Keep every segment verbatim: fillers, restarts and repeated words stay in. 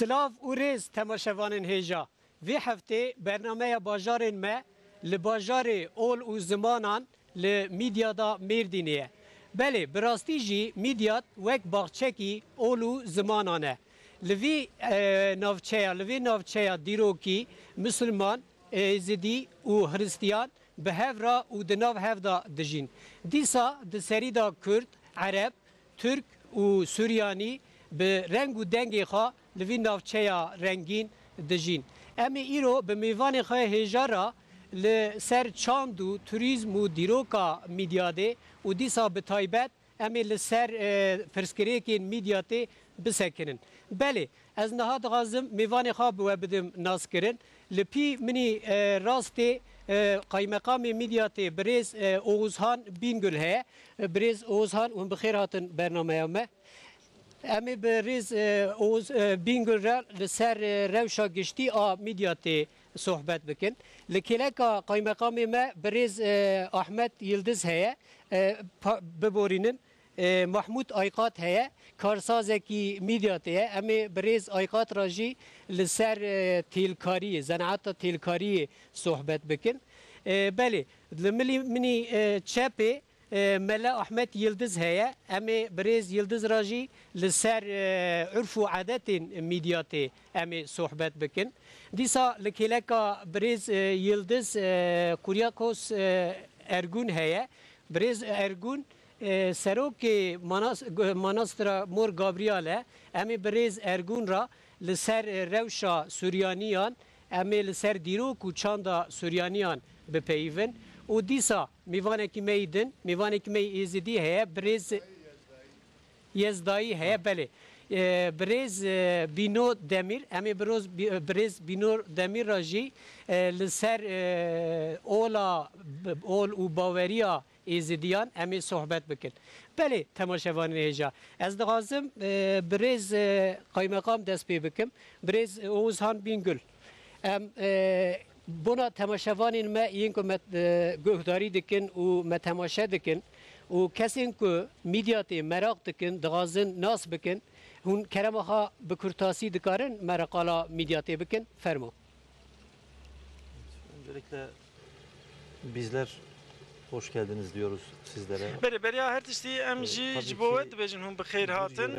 Silav û rêz temaşevanên hêja. Vê heftê bernameya bajarên me li bajarê ol û zimanan li Midyada Mêrdînê ye. Belê, bi rastî jî Midyat wek baxçekî ol û zimanan e. Li vî, e, navçeya, li vê navçeya dîrokî misilman, êzidî û xiristiyan bi hev re û di nav hev de dijîn. Dîsa di serî de Kurd, Ereb, Tirk û Suryanî bi reng û dengê xwe li vî navçeya rengîn dijîn. Em ê îro bi mêvanê xwe hêja re li ser çand û turîzm û dîroka Midyadê û dîsa bi taybet em ê li ser, e, pirsgirêkên Midyatê bisekinin. Belê, ez niha dixwazim mêvanê xwe bi we bidim naskirin. Li pî min î, e, rastê, e, Qaymeqamê Midyatê birêz, e, Oğuzhan Bingöl heye. E, birêz Oğuzhan, hûn bi xêr hatin bernameya me. Em ê bi rêz, e, Oğuz, e, Bingöl re li ser, e, rewşa giştî a Midyatê sohbet bikin. Li kêleka Qaymeqamê me birêz, e, Ahmet Yildiz heye. E, pa-, biborînin. E, Mahmûd Ayqat heye, karsazekî Midyatê ye. Em ê birêz Ayqat re jî li ser, e, têlkariyê, zenaeta têlkariyê sohbet bikin. E, belê, li milî min î, e, çepê, e, Mele Ahmet Yildiz heye. Em ê birêz Yildiz re jî li ser, e, urf û adetên Midyatê em ê sohbet bikin. Dîsa li kêleka birêz, e, Yildiz, e, Kuryakos, e, Ergûn heye. Birêz Ergûn, e, serokê Manas-, Manastira Mor Gabriel e. Em ê birêz Ergûn re li ser, e, rewşa Suryaniyan, em ê li ser dîrok û çanda Suryaniyan bipeyivin. Û dîsa mêvanekî me yî din, mêvanekî me yî Êzidî heye, birêz Yezdayî heye, belê. E, birêz, e, Bîno Demîr, em ê biroz-, bi-, birêz Bîno Demîr re jî, e, li ser, e, ola, ol û baweriya Êzidiyan em ê sohbet bikin. Belê, temaşevanên hêja. Ez dixwazim, e, birêz, e, Qaymeqam dest pê bikim. Birêz Oğuzhan Bingöl. Em, e, bona temaşevanên me yên ku me, e, guhdarî dikin û me temaşe dikin û kesên ku Midyatê meraq dikin, dixwazin nas bikin, hûn kerema xwe bi kurtasî dikarin me re qala Midyatê bikin? Fermo. Öncelikle bizler hoş geldiniz diyoruz sizlere. Belê, beriya her tiştî em jî ji bo we dibêjin hûn bi xêr hatin.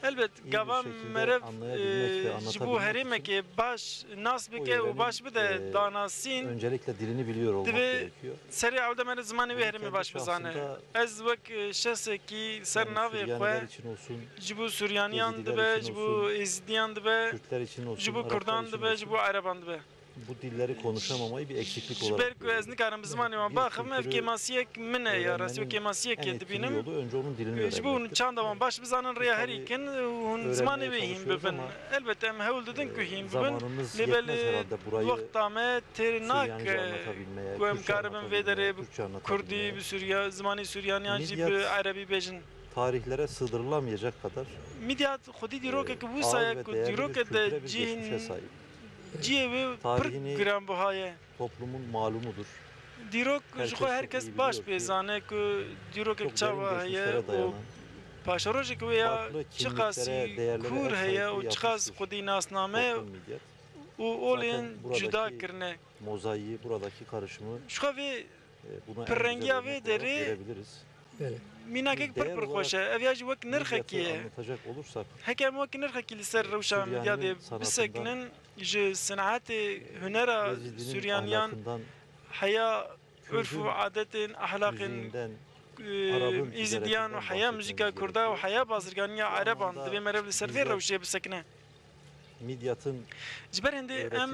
Elbet, gava merev, e, ji bo herêmekê baş nas bike û baş bide danasîn, divê serê ewle me li zimanê wê herêmê baş bizane. Ez wek, e, şexsekî ser navê xwe ji bo Suryaniyan dibe, ji bo Êzidiyan dibe, ji bo Kurdan dibe, ji bo Ereban dibe. Bu dilleri konuşamamayı bir eksiklik olarak görüyorum. Ji ber ku ez nikarim bi zimanê wan baxivim, ev kêmasiyek min e ya rastî, wek kêmasiyekê dibînim. Ji bo hûn çanda wan baş bizanin, rêya herî kin hûn zimanê wê hîn bibin. Elbette em hewl didin ku hîn bibin, lê belê wexta me têr nake ku em karibin vê derê bi kurdî, bi surya-, zimanê suryaniyan jî bi erebî bêjin. Tarihlere sığdırılamayacak kadar, Midyat xwedî dîrokek wisa ye ku dîrokê de cihên Cihê wê pir giranbiha ye. Toplumun malumudur. Dîrok ji xwe her kes baş pê zane ku dîrokek çawa heye û paşerojek wê ya çiqasî kûr heye û çiqas xwedî nasname û olên cuda kirine. Ji xwe vê pirrengiya vê derê mînakek pir pir xweş e. Ev ya jî wek nirxekî ye. Heke em wek nirxekî li ser rewşa Midyadê bisekinin, ji sinetê hunera Suryaniyan heya urf û adetên, ehlaqên, e, Êzidiyan û heya muzîka Kurda û heya bazirganiya Ereban divê merev li ser vê rewşê bisekine. Ji ber hindê em,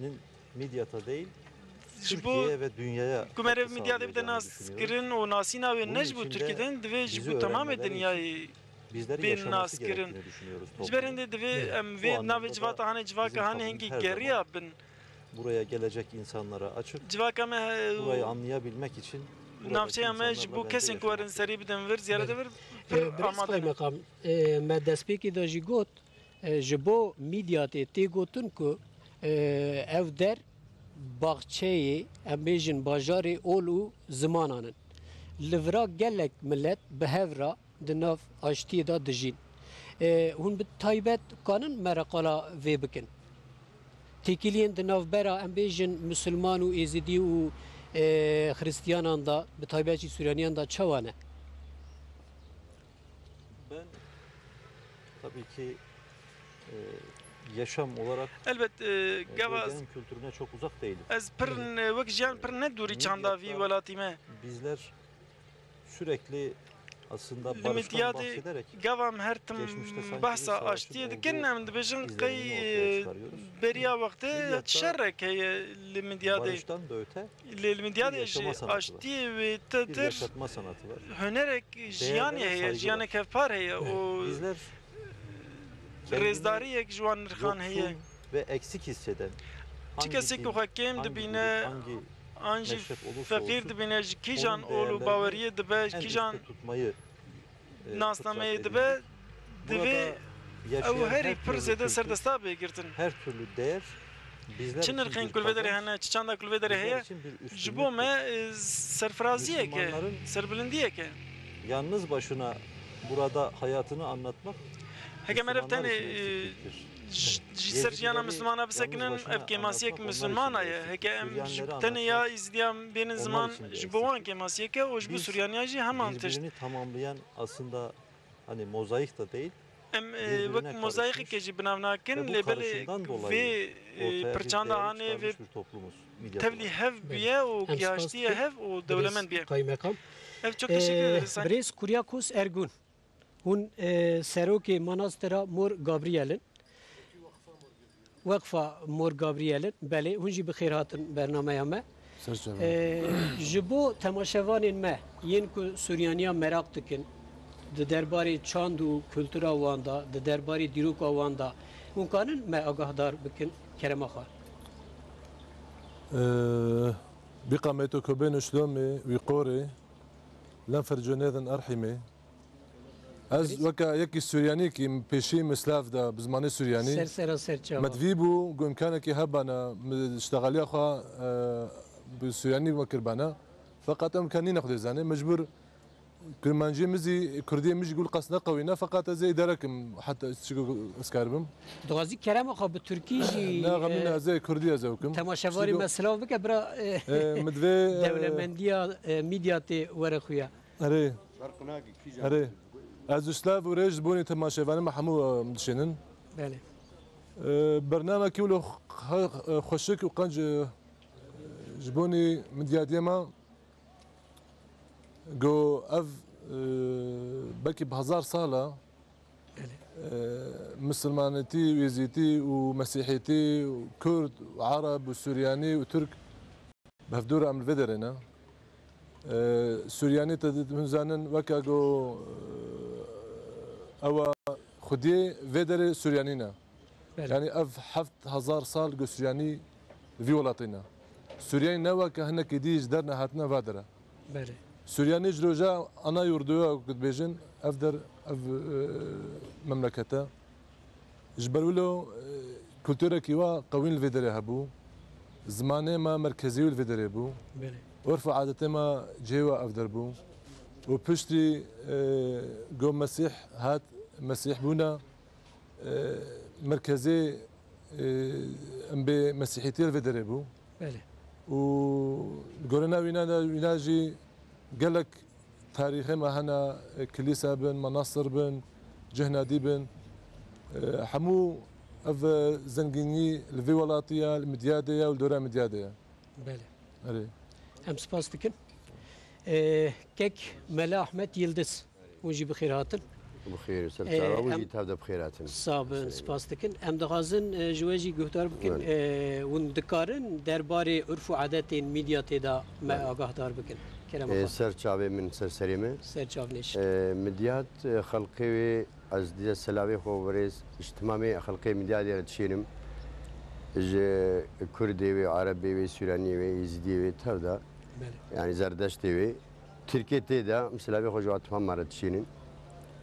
e, Midyata değil, Türkiye'ye ve dünyaya katkı sağlayacağını düşünüyoruz. Ji bo ku merev Midyadê bide naskirin û nasîna wê ne ji bo Tirkiyê de, divê ji bo temamê dinyayê bê naskirin. Ji ber hindê divê em vê navê civata hanê civaka hanê hingî geriya bin. Buraya gelecek insanlara açık. Civaka me, e, burayı anlayabilmek için buradaki insanlarla ben de yaşamaya beraber. Navçeya me ji bo kesên ku werin serî bidin vir, ziyarete vir, pir amade ne. Belê. E, birêz Kaymakam, e, me destpêkê de jî got, E, ji bo Midyatê tê gotin ku, e, ev der baxçeyê, em bêjin bajarê ol û zimanan in. Li vira gelek milet bi hev re di nav aştiyê de dijîn. E, hûn bi taybet kanin me re qala vê bikin? Têkiliyên di navbera, em bêjin, Musulman û Êzidî û, e, Xristiyanan de, bi taybet jî Suryaniyan de çawa ne? Ben tabii ki, e, yaşam olarak, Elbet, e, e, gava bölgenin kültürüne çok uzak değilim. Ez pir, e, wek jiyan pir ne dûrî çanda vî welatî me. Bizler sürekli aslında barıştan bahsederek geçmişte saygı ve sevgiyi ortaya çıkarıyoruz. Li Midyadê gavam her tim bahsa aştiyê dikin, em dibêjin qey, e, beriya wextê şerek heye li Midyadê. Barıştan da öte Lê li Midyadê jî aştiyê wê tetir hunerek jiyanê heye, jiyanek hevpar heye û rêzdariyek ji wan nirxan heye. Çi kesê ku xwe kêm dibîne an jî feqîr dibîne, ji kîjan ol û baweriyê dibe, ji kîjan nasnameyê dibe, divê ew herî pir zêde serdesta bê girtin. Çi nirxên ku li vê derê hene, çi çanda ku li vê derê heye, ji bo me, e, serfiraziyek e, serbilindiyek e. Yalnız başına burada hayatını anlatmak Heke meriv tenê, e, ji, ji ser jiyana Mislimana bisekinin, ev kêmasiyek Mislimana ye. Heke em ji tenê ya Êzidiya bênin ziman, ji bo wan kêmasiyek e û ji bo Suryaniya jî heman tişt. Birbirini tamamlayan aslında hani mozaik de değil, Em, e, wek mozayîkeke jî bi nav nakin, lê belê vê, e, pirçanda hanê vê tevlî hev bûye û gihaştiye hev û dewlemend bûye. Ev çok teşekkür ederiz. Birêz Kuryakos Ergun, hûn, e, serokê Manastera Mor Gabriel in. Weqfa Mor Gabriel in, belê, hûn jî bi xêr hatin bernameya me. Ser çava. Ee, ji bo temaşevanên me, yên ku Suryaniya meraq dikin, di derbarê çand û kultura wan de, di derbarê dîroka wan de, hûn kanin me agahdar bikin, kerema xwe? Ee, bîqa me to ku bên û şlomê wî qorê, lem ferconêdin erhîmê. Ez weke yekî Suryanî kî pêşî min Slav da bi zimanê Suryanî. Ser sera ser çava. Me divî bû ku imkanekî hebana, min ştexaliya xwe, e, bi Suryanî me kirbana. Feqet em imkan nîne xwedê zanê. Mecbûr Kurmancî min zî, Kurdiyê min jî gul qas neqewîne, feqet ez ê îdare kim, heta çiku ez karibim. Dixwazî kerema xwe bi Tirkî jî, ne, xemîn e, ez ê Kurdî ez ê kim. Temaşevarê me silav bike, bira, e, e, min divê, e, dewlemendiya, e, Midyatê were xuya. Erê. Erê. Ez û Slav û rê ji bonî temaşevanê me hemû, e, dişênin. Belê. E, bernamekî wilo xwe-, e, xweşik û qenc, e, ji bonî Midyadiyê me go ev, e, belkî bi hezar sal e, belê, e, misilmanetî û êzîtî û mesîhîtî û kurd û ereb û suryanî û tirk Bi hevdû re em li vê derê ne. Ee, Suryanî te di-, hûn zanin weke go, ee, ewa xwediyê vê derê Suryanî ne. Belê. Yanî ev heft hezar sal go Suryanî vî welatê ne. Suryanî ne weke hinekî dî ji der nehatine va dere. Belê. Suryanî ji roja ana yurdu ye ku dibêjin ev der, ev, ee, memleket e. Ji ber wilo, e, kulturekî wa qewîn li vê derê hebû. Zimanê me merkezî wî li vê derê bû. Belê. Urf û adetê me cihê we ev der bû. Û piştî, e, go Mesîh hat, Mesîhbûna, e, merkezê, e, em bê Mesîhîtiyê li vê derê bû. Belê. Û li gorîna wîna de, wîna jî gelek tarîxê me hene, e, kilîse bin, menastir bin, cihnadî bin. E, hemû ev, e, zengînî li vê welatî ye, li Midyadê ye û li dora Midyadê ye. Belê. Erê. Em spas dikin. E, kek Mela Ahmet Yildiz. Hûn jî bi xêr hatin. Bi xêr, ser çava, hûn jî tev de bi xêr hatin. Sağ bin, spas dikin. Em dixwazin, e, ji we jî guhdar bikin. E, hûn dikarin derbarê urf û adetên Midyatê de me agahdar bikin. Kerema xwe. Ser çavê min, ser serê min. Ser çav nêşin. E, Midyat, e, xelqê wê, ez dîsa selavê xwe birêz, ji timamê xelqê Midyadê re dişênim. Ji Kurdê wê, Erebê wê, Sûraniyê wê, Êzidiyê wê, tev de. Belê. Yanî Zerdeştê wê. Tirkê tê de, em silavê xwe ji wan timama re dişînin.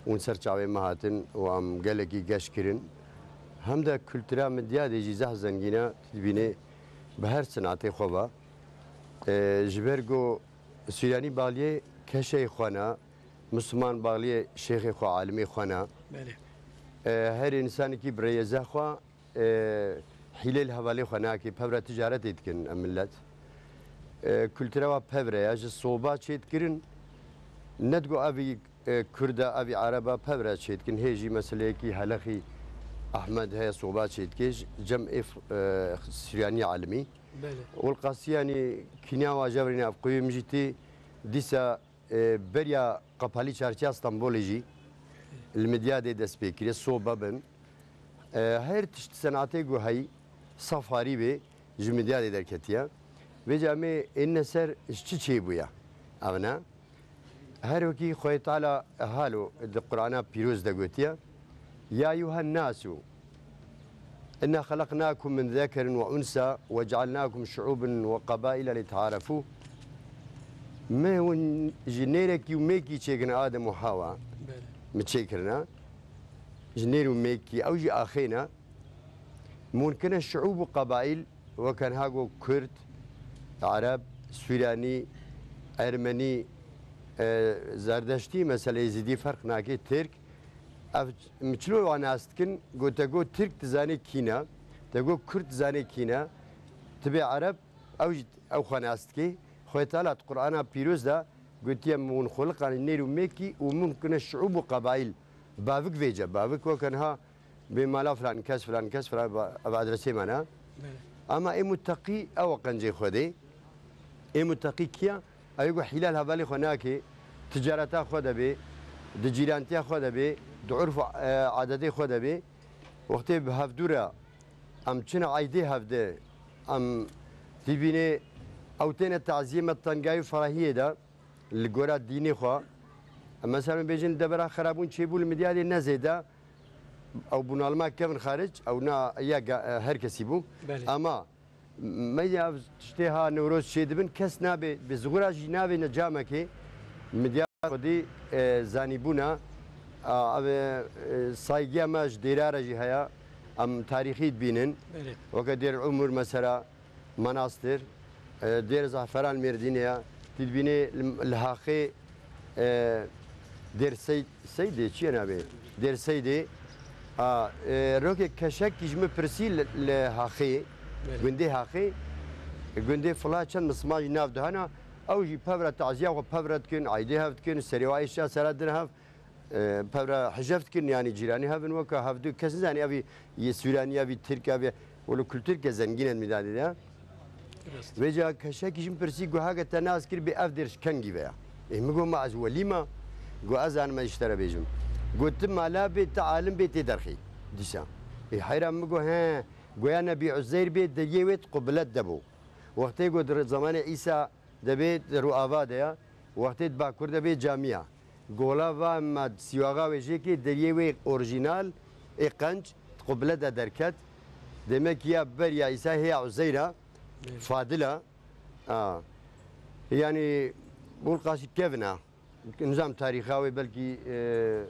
Hûn ser çavê me hatin û em gelekî geş kirin. Hem de kultura Midyadê jî zehf zengîn e, tu dibînê bi her sinatê xwe ve. E, ji ber ku Suryanî baliyê keşeyê xwe ne, Misliman baliyê şêxê xwe, alimê xwe ne. Belê. E, her însanekî bi rêyeza xwe, e, hîlê li hevalê xwe nake, pevra ticaretê dikin em millet. E, kultura wa pevre ya, ji soba çêdikirin, ne digo evî, e, Kurda, evî Ereba, pevre çêdikin. Hê jî meseleyekî Helexî Ehmed heye, soba çêdike, ji cem ê f-, e, Suryanî alimî. Belê. Wilqasî, yanî kînya wa jevrîne ev quyê min jî tê, dîsa e, beriya qapalî çarşiya Stenbolê jî li Midyadê dest pê kiriye, soba bin. E, her tişt senatê ku heyî, safarî bê, ji Midyadê derketiye. Vêca em ê ênine ser ji çi çêbûye? Ev ne. Her wekî Xwedê Teala halo di Qur'ana Pîroz de gotiye, "Ya eyyuhen nasu, inna xelaqnakum min zekerin ve unsa ve cealnakum şuuben ve qabaila li te'arefu." Me hûn ji nêrekî û mêkî çêkirin, Adem û Hawa. Belê. Me çêkirine. Ji nêr û mêkî, ew jî axê ne. Me hûn kirine şuub û qabail, weke niha go Kurd, Ereb, Sûranî, Ermenî, e, Zerdeştî, mesela Êzidî ferq nake, Tirk. Ev, em çilo wan nas dikin, go te go Tirk dizane kî ne, te go Kurd dizane kî ne, tu bê Ereb, ew jî ew xwe nas dike. Xwedê Teala di Qur'ana Pîroz de gotiye, "Me hûn xuliqane nêr û mêkî û me hûn kirine şuub û qabail." Bavik vêce, bavik weke niha bê mala filan kes, filan kes, filan, ev adresê me ne. Belê. Ama ê muteqî ew e qencê Xwedê. Ê muteqî kî ye? Ew ê ku hîla li hevalê xwe nake, ticareta xwe de bê, di cîrantiya xwe de bê, di urf û, e, adetê xwe de bê. Wextê bi hevdû re em çine eydê hevdê, em dibînê ew têne taziyê me di tengayî û ferahiyê de, li gora dînê xwe. Em mesela bêjin devera xerabûn çêbû li Midyadê ne zêde, ew bunalma kevin xaric, ew na ya ga-, her kesî bû. Belê. Ama Me ya tiştê ha Newroz çê dibin, kes nabe, bi zigura jî navê ne camekê. Midyar xwedî, e, zanîbûna, a, ev, e, saygiya me ji dêra re jî heye. Em tarîxî dibînin. Belê. Weke Dêr Umur mesela, Manastir, e, Dêr Zaferan Mêrdînê ya. Tî dibînê li, li Haxê, e, Dêr Seyd, Seydê çi ye navê? Dêr Seydê. A, e, rokê keşekî ji min pirsî li, li Haxê, Belê. Gundê Haxê, gundê Fila çend misma jî nav dihana, ew jî pevra taziya xwe pevra dikin, eydê hev dikin, serê wa êşa sera din hev, e, pevra hijev dikin, yanî cîranî hev in weke hev du kes nizanî, evî yê Sûranî, evî Tirk, evî wilo kulturke zengîn e Midyadê de. Rast. Vêca keşekî ji min pirsî, got, "Heke te nas kir bê ev dêr ji kengî ve ya?" Ê, min got, "Ma ez welî ma?" Got, "Ez zanim ez ji te re bêjim." Got, "Ti mala bê, ti alim bê, tê derxî dîsa." Ê, heyran min got, "He." Goya Nebî Uzeyr bê, deriyê wê di qublet de bû. Wextê got, di zamanê Îsa de bê, di rûava de ya. Wextê di bakur de bê camiya. Gola va me sîwaxa wê jêkê deriyê wê orîjînal ê qenc di qublet de derket. Demek ya ber ya Îsa hê ya Uzeyra, Belê. Fadila. A. Yanî, Bulqasî kevin a. Nizam tarîxa wê belkî, e,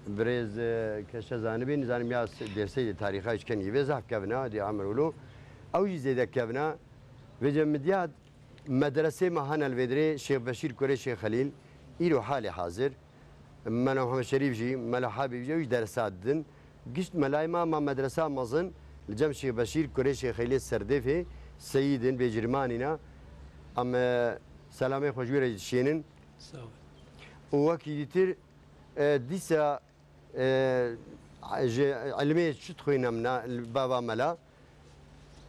birêz, e, Keşe zanibê, nizanim ya se-, dersê de tarîxa hiç kenî vê zaf kevin a, dê Amir Ulu. Ew jî zêde kevin a. Vêce Midyad Medresê me hene li vê dirê, Şêx Beşîr kurê Şêx Xelîl, îro halê hazir. Mela Muhammed Şerîf jî, Mela Habîb jî, ew jî dersa didin. Gişt melayê me, ma medresa mezin, li cem Şêx Beşîr kurê Şêx Xelîlê Serdêfê, seyîd in, bêcirmanî ne. Em, e, selamê xwe ji wî re jî dişênin. Sağ ol. Û wekî dîtir, e, dîsa E, ji ilmê çi dixwînim na, bava mela?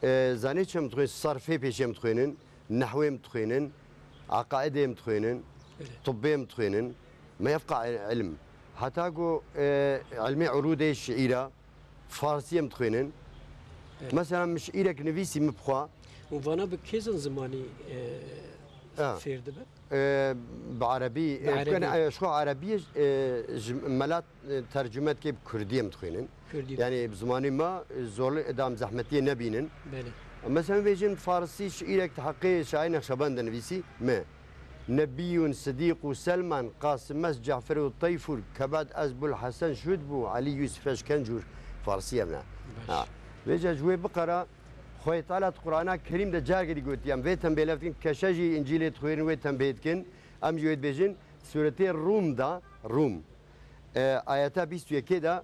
E, zanî çi em dixwînin? Sarfê pêşê em dixwînin, nehwê em dixwînin, eqaidê em dixwînin, Belê. Tibbê em dixwînin. Me evqa ilm. Heta ku, e, ilmê urûdê şiîra, farsî em dixwînin. Belê. Mesela min şiîrek nivîsî min bixwe. Û vana bi kêzin zimanî, e, Ha. Fêr dibe? E, bi erebî, Bi e, erebî. Kene, e, ji xwe erebiyê, e, ji melat, e, tercüme dike bi kurdî em dixwînin. Kurdî. Yani bi zimanê me, e, zorlu edam zehmetiyê nebînin. Belê. Mesela bêjin farsî şiîrek di heqê şair Nexşebend de nivîsî me. Nebiyun, Sidîq û Selman, Qasim ez, Cafer û Teyfur, kebad ez, Bul Hesen şud bû, Elî Yusuf eşkencur. Farsî ev ne. Baş. Ha. Vêca ji wê biqera, Xwedê Teala di Qur'ana Kerîm de careke dî gotiye, em vê tembêle dikin, keşe jî Încîlê dixwêrin, wê tembê dikin, em jî wê dibêjin, Sûretê Rûm de, Rûm, e, ayeta bîst û yekê de,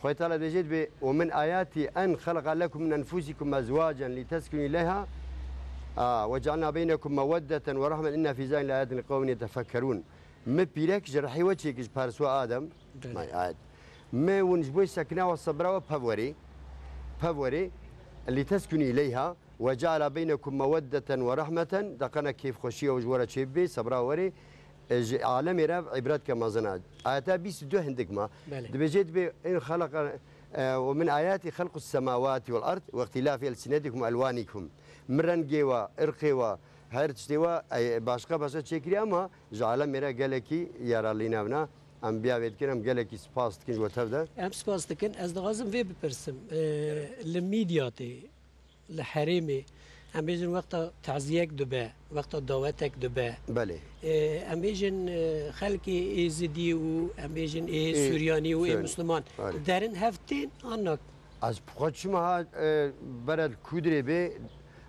Xwedê Teala dibêje, dibê, "Ve min ayati en xeleqa lekum min enfusikum ezwacan liteskunû ileyha, a, ve cealna beynekum meweddeten ve rahmeten inne fî zalike leayetin liqewmin yetefekkerûn." Mi pîrek ji rihê we çêkir, ji perswa Adem. Belê. May ayet. Mi hûn ji bo sekina we, sebra we pev werê, pev werê, liteskunû ileyha, ve ceala beynekum meweddeten ve rahmeten, deqena kêfxweşiya we ji we re çêbibê, sebra we werê, e, ji alemê re îbret ke mezin e. Ayeta bîst û du hindik ma. Belê. Dibêje, dibê, "In xeleqa, e, ve min ayati xelqus semawati vel ard ve ihtilafî elsinetikum ve elwanikum." Mi rengê we, irqê we, her tiştê we, e, başqa başqa çêkiriye, ama ji alemê re gelekî yararlî nabina. Em biya vê dikin, em gelekî spas dikin ji we tev de. Em spas dikin. Ez dixwazim vê bipirsim. E, li Mîdyatê, li herêmê, em bêjin wexta taziyek dibe, wexta dawetek dibe. Belê. E, em bêjin, e, xelkê Êzidî û em bêjin ê Ê Suryanî û ê Suryanî. Misliman Belê. Derin hev tên an na? Ez bi xwe çima ha, e, bere li Kudrê bê,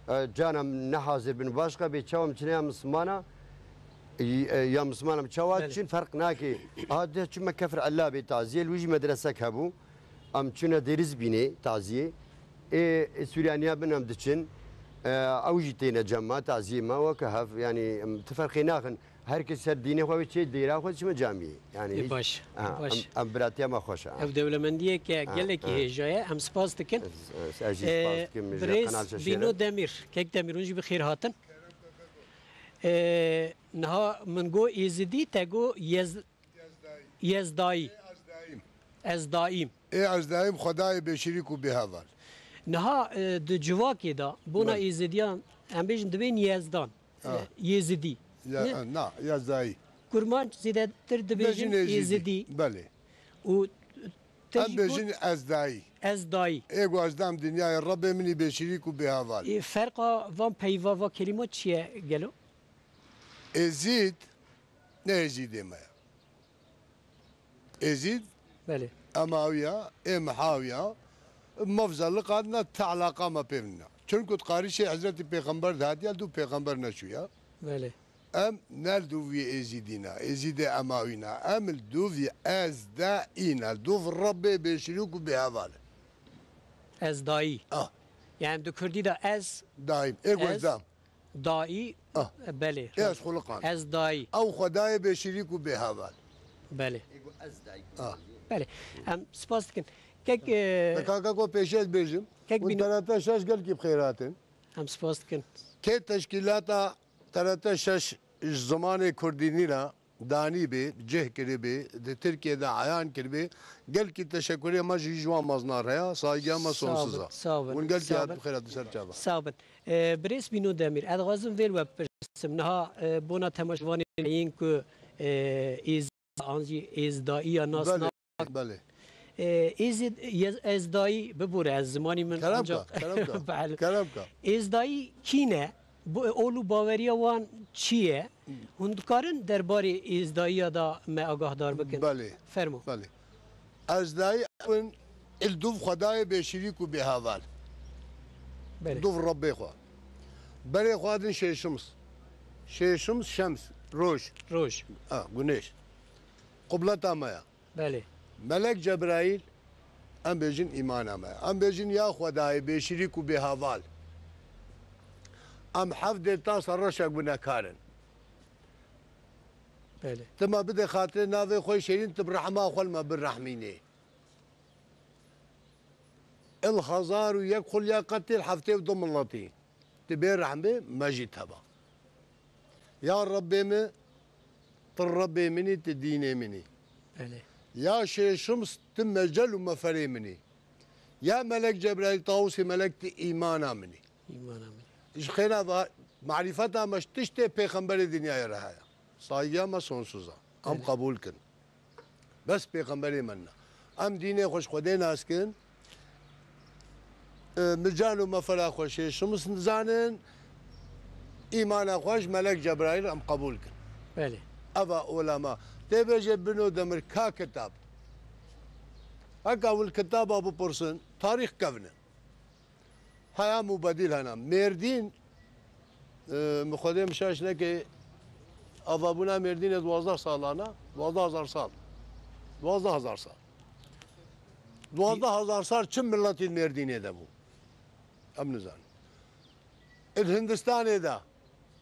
e, cana min ne hazir bin, başqa bê çawa min çine ya Mislimana, e, e, ya Mislimana min çawa Belê. Çin ferq nake. Aha de çime kefir ella bê taziyê, li wî jî medresek hebû. Em çûne Dêrizbînê taziyê. Ê, ê Suryaniya bin em diçin. E, ew jî têne cem me, taziyê me weke hev. Yanî, em, ti ferqê naxin. Her kes ser dînê xwe wê çê dêra xwe diçime camiyê. Yanî Ê, hîç, baş, ha, baş. Em, em biratiya me xweş e. Ev dewlemendiyeke Ha, gelekî ha. Hêja ye. Em spas dikin. Ez, ez, ez jî spas Ê, dikim ji Birêz Kanal Şeşê re. Bîno Demîr, Kek Demîr, hûn jî bi xêr hatin. Ê, niha min got Êzidî, te got Yez-, Yezdayî. Yezdayî. Ê ez daîm. Ez daîm. Ê ez daîm Xwedayê bêşirîk û bêheval. Niha, e, di civakê de bona Belê. Êzidiyan, em bêjin dibên Yezdan. Ha. E, Yêzidî. Ya, Ne? na, Yezdayî. Kurmanc zêdetir dibêjin Bêjin Êzidî. Êzidî. Belê. Û te Em jî bêjin got Ezdayî. Ezdayî. Ê ku ez dam dinyayê Rebbê min î bêşirîk û bêheval. E, ferqa van peyva, va kelîma çi ye gelo? Êzîd ne Êzîdê me ye. Êzîd Belê. Emawî ya, ê Mihawî ya, mafzaliqa dina ti eleqa me pê nîne. Çunku di qarîşê Hezretî Pêxember de hatiye, li dûv Pêxember neçûye. Belê. Em ne li dûv wî Êzîdî ne, Êzîdê Emawî ne. Em li dûv wî Ezdayî ne, li dûv Rebbê bêşirîk û bêheval e. Ezdayî. Ah. Yani di kurdî de ez Daîm. Ê ku ez Ez dam. Dayî, Ah. belê. Ê ez xuliqan. Ez dayî. Ew Xwedayê bêşirîk û bêheval. Belê. Ah. Belê. Em spas dikin. Kek, e, Te kaka ku pêşî ez bêjim, Kek hûn bîno- T R T şeş gelkî bi xêr hatin. Em spas dikin. Kê teşkîlata T R T şeş ji zimanê kurdî nîne, danî bê, cih kirî bê, di Tirkiyê de eyan kiribê. Gelkî teşekurê me jî ji wan meznar heye, saygıya me Sağ olun, sonsuz e. sağ olun, Hûn gelkî sağ hat olun. bi xêr hat, ser çava. Sağ olun. Ee, Birêz Bîno Demîr, ez dixwazim vê li we bipirsim. Niha, e, bona temaşevanên me yên ku, e, êz-, an jî êzdaiya nas Belê, na- belê. E, êzid, yez-, ezdayî, bibûre, ez zimanî min Kerem ancak ka, kerem ka, Belê. kerem ka. Êzdayî kî ne? Bu, ol û baweriya wan çi ye? Hûn dikarin derbarê êzdayiya de me agahdar bikin? Belê. Fermo. Belê. Ezdayî ew in il dûv Xwedayê bêşirîk û bêheval. Belê. Dûv Rebbê xwe. Berê xwe din Şêşims. Şêşims şems, roj. Roj. Ha, güneş. Qibleta me ya. Belê. Melek Cebraîl, em bêjin îmana me. Em bêjin ya Xwedayê bêşirîk û bêheval. Em hevdê tasa reşa gunekar in. Belê. Tu me bide xatirê navê xwe şêrîn, tu bi rehma xwe li me birehmînê. Il hezar û yek xulya qetî, il heftê û du miletî. Tu bê rehmê me jî teba. Ya Rebbê min, tu Rebbê min î, tu dînê min î. Belê. Ya Şêşims, tu mecel û meferê min î. Ya Melek Cebraîl, Tawusê Melek, tu îmana min î. Îmana min î. Ji xêra va, marîfeta me ji tiştê pêxemberê dinyayê re heye. Saygıya me sonsuz e. Em Evet. qebûl kin. Bes pêxemberê me ne. Em dînê xwe ji Xwedê nas kin. E, mical û mefela xwe Şêşims nizanin. Îmana xwe ji Melek Cebraîl em qebûl kin. Belê. Eva olama. Tê bêje Bîno Demîr ka kitab. Heka hûn kitaba bipirsin, tarîx kevn e. Heya mubedîl hene. Mêrdîn, e, min Xwedê min şaş neke, avabûna Mêrdînê duwazdeh salan e, duwazdeh hezar sal. Duwazdeh hezar sal. Duwazdeh hezar sal çi miletî Mêrdînê de bû? Em nizanin. Di Hindistanê de,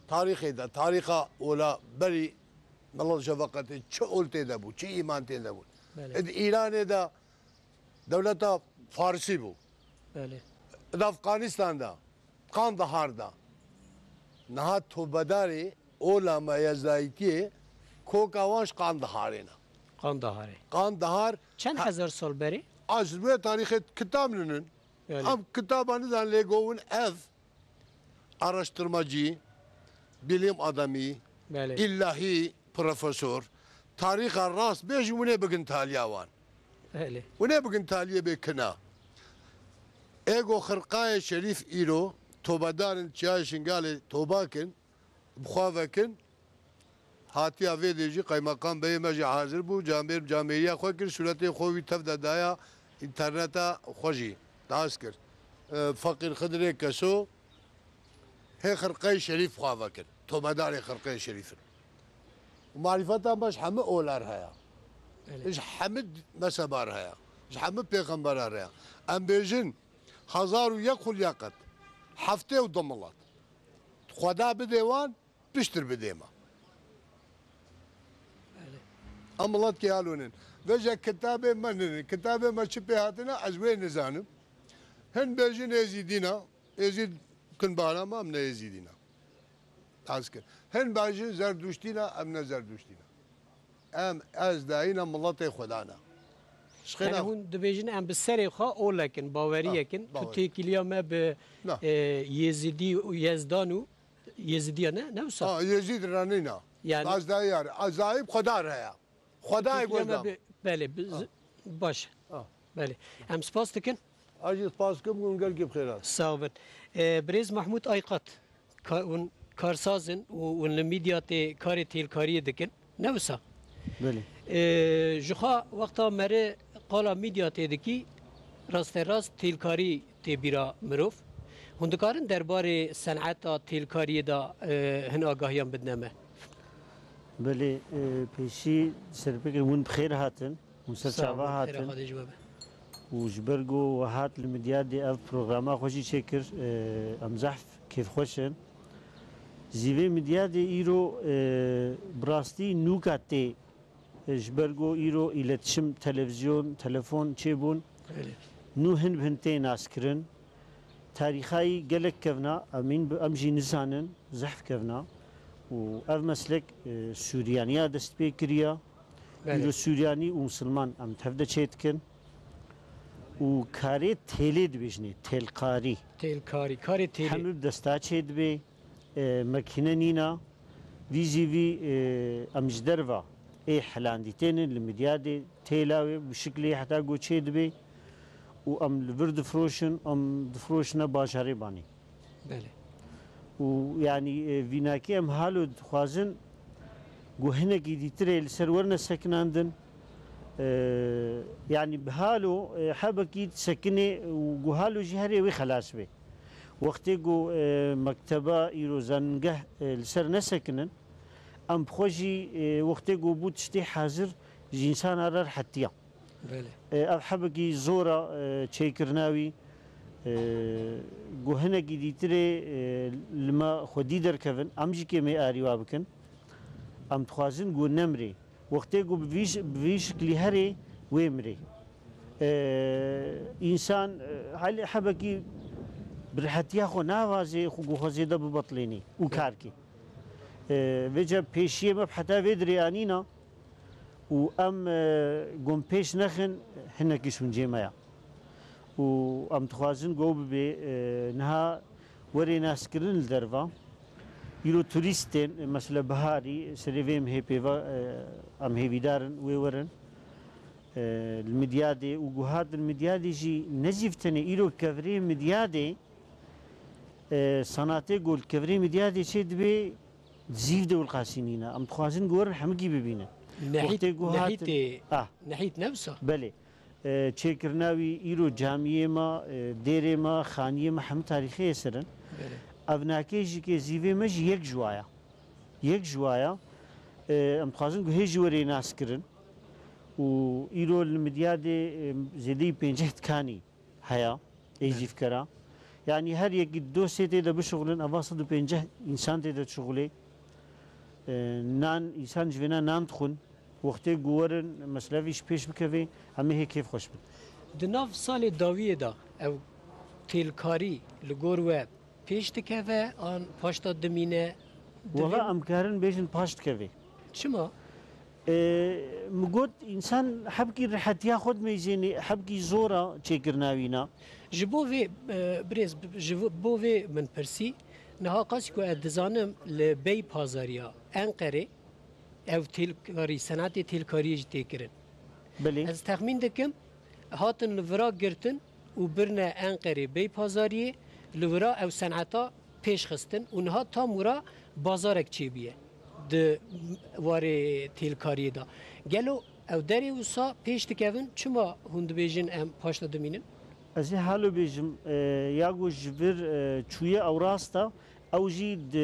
tarîxê de, tarîxa ola berî milet ji veqetê çi ol tê de bû, çi îman tê de bû. Belê. Di Îranê de dewleta Farisî bû. Belê. Di Afganistan de, Qandahar de. Niha tobedarê ola me ya Zayîtiyê koka wan ji Qandaharê ne. Qandaharê. Qandahar Çend he- hezar sal berê? Ez wê tarîxê kitab ninin. Belê. Em kitaba nizan lê govin ev araştırmacı, bilim adamı, Belê. ilahi profesor, tarîxa rast bêjî winê bigin taliya wan. Belê. Winê bigin taliyê bê kina. Ego xirqayê şerîf îro tobedarin çiyayê Şingalê toba kin, bi xwe vekin. Hatiya vê dê jî qeymeqam beyê me jî hazir bû, camêr camêriya xwe kir, sûretê xwe wî tev de daya înterneta xwe jî nas kir. E, Feqîr Xidirê Keso hê xirqeyê şerîf xwe vekir, tobedarê xirqeyê şerîf in. Û marîfeta me ji hemî olar heye. Belê. Ji hemî mezhebar heye. Ji hemî pêxemberar heye. Em bêjin, hezar û yek xulya qet, heftê û du milet. Xweda bidê wan, piştir bidê me. Em miletkê halonin. Veja kitabê me ninin. Kitabê me çi pê hatine, ez wê nizanim. Hin bêjin Êzîdî ne, Êzîd kin bara me, em ne Êzîdî ne. Ez kir. Hin bêjin Zerduştî ne, em ne Zerduştî ne. Em, ez dayîna miletê Xweda ne. Ji xêna Yani hûn dibêjin em bi serê xwe olek in, baweriyek in. Ah, ku bawer. Têkiliya me bi, Na. e, Yêzidî û Yezdan û Yêzidiya ne, ne wisa? Ha, Yezîd re nîna. Yani Gazdayar, Azayîb Xwedar heye. Xwedayê Têkiliya me gozdam. bi, belê, bi, Ah. baş. Ah. Belê. Em spas dikin. Ez jî spas kim hûn gelkî bi xêr hat. Sağ bin. E, Birêz Mahmûd Ayqat, ka-, hûn karsaz in û hûn li Midyatê karê têlkariyê dikin. Ne wisa? Belê. Ee, ji xwe wexta meri qala Midyatê dikî, rasterast têlkarî tê bîra mirov. Hûn dikarin derbarê seneta têlkariyê de, e, hin agahiyan bidine me? Belê, e, pêşî serpêkir hûn bi xêr hatin. Hûn ser Sağ çava olun, xêra hatin. Xwedê ji we be. Û ji ber ku we hat li Midyadê ev programa xwe jî çêkir, e, em zehf kêfxweş in. Zîvê Midyadê îro, e, bi rastî nûka tê, e, ji ber ku îro îletişim, televîzyon, telefon çêbûn. Belê. Nû hin bi hin tê naskirin. Tarîxayî gelek kevna, em, în bi-, em jî nizanin, zehf kevna. Û ev meslek, e, Sûriyaniya dest pê kiriya. Belê. Îro Sûriyanî û Misilman em tev de çê dikin. Û karê têlê dibêjinê, têlkarî. Têlkarî, karê têlê. Hemû bi desta çê dibê, e, mekîne nîna. Vî jî vî, e, em ji derva ê helandî tênin, li Midyadê têla wê bi şiklê heta ku çê dibê û em li vir difiroşin, em difiroşine bajarê Banê. Belê. Û, yanî, e, vînakê em halo dixwazin ku hinekî dîtirê li ser werine sekinandin. E, yanî bi halo, e, hebekî sekinê û ku halo jî herê wê xelas bê. Wextê ku, e, mekteba îro zanîngeh, e, li ser nesekinin, em bi xwe jî, e, wextê ku bû tiştê hazir ji însana re rehetiya. Belê. E, ev hebekî zor e, e, çêkirina wî, e, ku hinekî dîtirê, e, li me xwedî derkevin, em jî kêmê arî wa bikin. Em dixwazin ku nemirê. Wextê ku bi vî ş-, bi vî şiklî herê wê mirê. E, însan, e, hal-, hebekî bi rehetiya xwe navazê xwe ku xwe zêde bibetlênê û kar kê. E, vêca pêşiyê me bi heta vê dirê anîna û em, e, gom pêş nexin, hinekî şûncê me ya. Û em dixwazin ku ew bibê, e, niha werê naskirin li derva. Îro turîst tên, mesela biharî, serê vê em hê pêva, e, em hêvîdar in wê werin. E, li Midyadê û ku hatin Midyadê jî ne zîv tenê îro kevirê Midyadê, e, sanatê ku li kevirê Midyadê çê dibê zîv dewilqasî nîne. Em dixwazin ku werin hemikî bibînin. Nehît, Wextê ku hatin Nehîtê, Ah. Nehît ne wisa? Belê. E, çêkirina wî îro camiyê me, e, dêrê me, xaniyê me hemû tarîxê yê ser in. Belê. Ev nakê jî kê zîvê me jî yek ji wa ya. Yek ji wa ya. E, em dixwazin ku hê jî werê naskirin. û îro li Midyadê, e, zêdeyî pêncî dikanî heye, ê zîvkera. Yanî her yekî dosyê tê de bişuxulin, eva sed û pêncî însan tê de dişuxulê. E, nan, însan ji vêna nan dixwin. Wextê ku werin, mesrefî ji pêş bikevê, em ê hê kêfxweş bin. Di nav salê dawiyê de ew têlkarî li gor we pêş dikeve an paşta dimîne? Wela em karin bêjin paş dikeve. Çima? Ee, min got, însan hebkî rihetiya xwe dimeyzênê, hebkî zor a çêkirina wîna. Ji bo vê, e, birêz, ji bo vê min pirsî, niha qasî ku ez dizanim li Bey Pazariya Enqerê ev têlkarî, senetê têlkariyê jî tê kirin. Belê. Ez texmîn dikim, hatin li vira girtin û birine Enqerê Bey Pazariyê, li vira ew seneta pêş xistin û niha tam wira bazarek çêbûye di warê têlkariyê de. Gelo ew derê wisa pêş dikevin, çima hûn dibêjin em paşta dimînin? Ez ê halo bêjim, e, ya ku ji vir, e, çûye ew rast e, ew jî di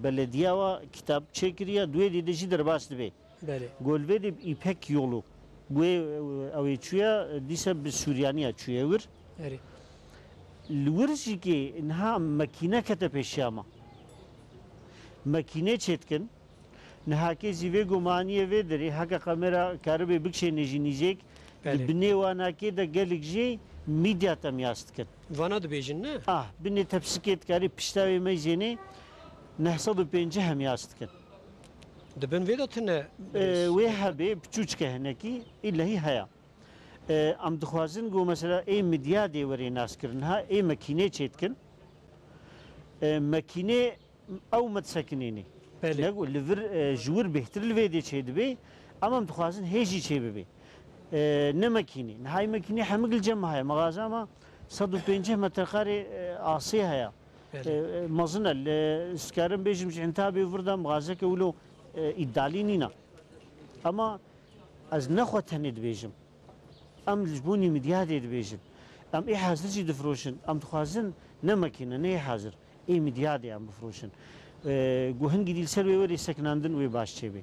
belediya wa kitab çêkiriye, di wê dê de jî derbas dibe. Belê. Golvê de Îpek Yolu. Wê, ew ê çûye, dîse bi Sûriyaniya çûye wir. Erê. Li wir jî kê niha mekîne kete pêşiya me. Mekîne çêdikin. Niha kê zî vê gumaniyê vê derê, heke qemera karibê bikşêne jî nîzêk, Belê. Di binê wanakê de gelek jê mîdya temyas dikin. Vana dibêjin, ne? Ah, binê tepsikê dikarî pişta wê meyzênê neh sed û pêncî hemyas dikin. Di bin vê de tune Ee, birêz. Wê hebê, piçûçke hinekî, îlehî heye. Ee, em dixwazin ku mesela ê Midyadê werê naskirin, ha ê mekînê çêdikin. Ee, mekînê ew me disekinînê. Belê. Ne ku li vir, e, ji wir bêhtir li vê dê çêdibê, em em dixwazin hê jî çêbibê. E, ne mekînê. Niha ê mekînê hemik li cem me heye. Mexaza me sed û pêncî metrekarê, e, asê heye. Belê. E, e, mezin e. Li, ez karim bêjim ji Entabê vir de mexazeke wilo, e, îdalî nîne. Ema ez ne xwe tenê dibêjim. Em ji bo nî Midyadê dibêjin. Em ê hazir jî difiroşin. Em dixwazin ne mekîne, ne yê hazir. Ê Midyadê em bifiroşin. Ee, ku hingî dî li ser wê werê sekinandin wê baş çêbê.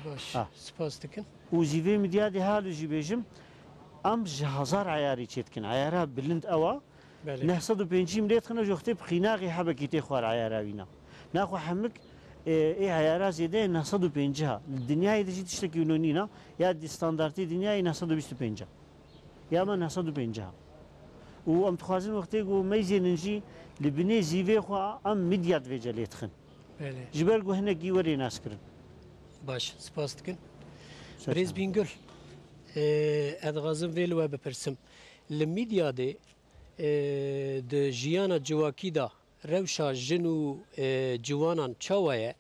Baş. Ha. Spas dikin. Û zî vê Midyadê halo jî bêjim, em ji hezar eyarî çêdikin. Eyara bilind ew a. Belê. Neh sed û pêncî em lê dixine, ji wextê bi qînaxê hebekî tê xwar eyara wîna. Naxwe hemik, e, ê eyara zêde ye neh sed û pêncî ha. Li dinyayê de jî tiştekî wilo nîna, ya di standartê dinyayê neh sed û bîst û pênc a. Ya me neh sed û pêncî ha. Û em dixwazin wextê ku meyzênin jî li binê zîvê xwe em Midyad vêce lê dixin. Belê. Ji ber ku hinekî werê naskirin. Baş, spas dikin. Ser Birêz çavan. Bîngul, e, ez dixwazim vê li we bipirsim. Li Midyadê, e, di jiyana civakî de rewşa jin û, e, ciwanan çawa ye?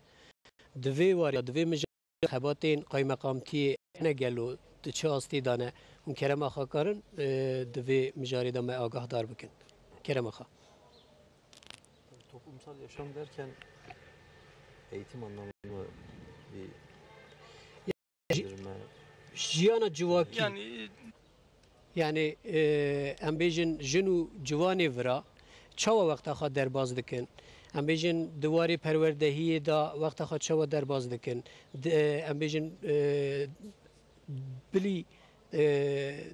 Di vê warê, di vê mijarê xebatên qaymeqamtiyê hene gelo, di çi astê de ne? Hûn kerema xwe karin, e, di vê mijarê de me agahdar bikin. Kerema xwe. Toplumsal yaşam derken eğitim anlamında bir Ji-, jiyana civakî. Yani, Yani, e, em bêjin jin û ciwanê vira çawa wexta xwe derbas dikin? Em bêjin di warê perwerdehiyê de wexta xwe çawa derbas dikin? Di, e, em bêjin, e, bilî, e,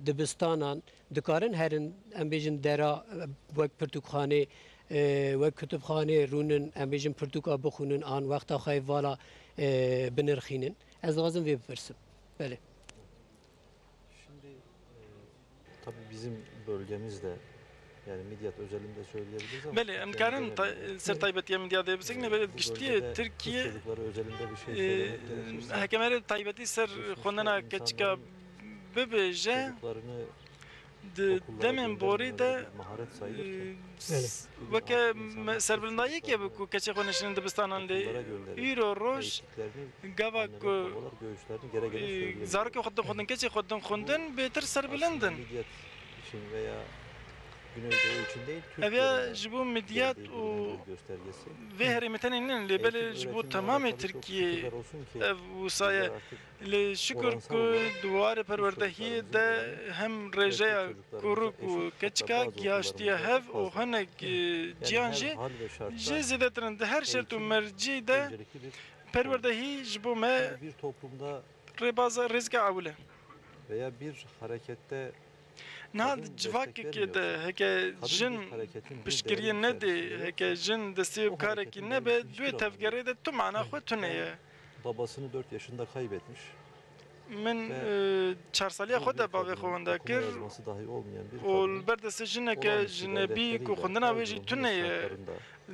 dibistanan dikarin herin, em bêjin dera, e, wek pirtûkxanê, e, wek kutubxanê rûnin, em bêjin pirtûka bixwînin an wexta xwe vala, e, binirxînin? Ez dixwazim vê bipirsim. Belê. Şimdi, e, tabii bizim bölgemizde, yani Midyat özelinde söyleyebiliriz ama Belê, em genelde dikarin ta-, ser taybetiya Midyadê bisekine, belê bu giştiyê bölgede Tirkiye, kız çocukları özelinde bir şey e, söylemek gerekirse, heke me re taybetî ser Resmi xwendina Sağ keçika insanların bibêje, çocuklarını Di demên borî de, e, weke me-, serbilindayiyekê bi ku keçê xwe nişînin dibistanan lê îro roj gava ku, e, zarokê xwe din xwe din keçê xwe din xwendin bêtir serbilind in. Ev ya ji bo Midyat û vê herêmê tenê nînin, lê belê ji bo temamê Tirkiyê ev wisa ye. Lê şikir ku di warê perwerdehiyê de hem rêjeya kuruk û keçika gihaştiye hev û hinek, e, ciyan jî, jî zêdetir in. Di her şert û mercî de perwerdehî ji bo me rêbaza rêzika ewil e. veya bir harekette Niha di civakekê de heke jin piştgiriyê nedê, heke jin destê bi karekî nebe, di wê tevgerê de tu mana xwe tune ye. Babasını dört yaşında kaybetmiş. Min e, çar saliya xwe de bavê xwe wenda kir û li ber destê jineke jinebî ku xwendina wê jî tune ye.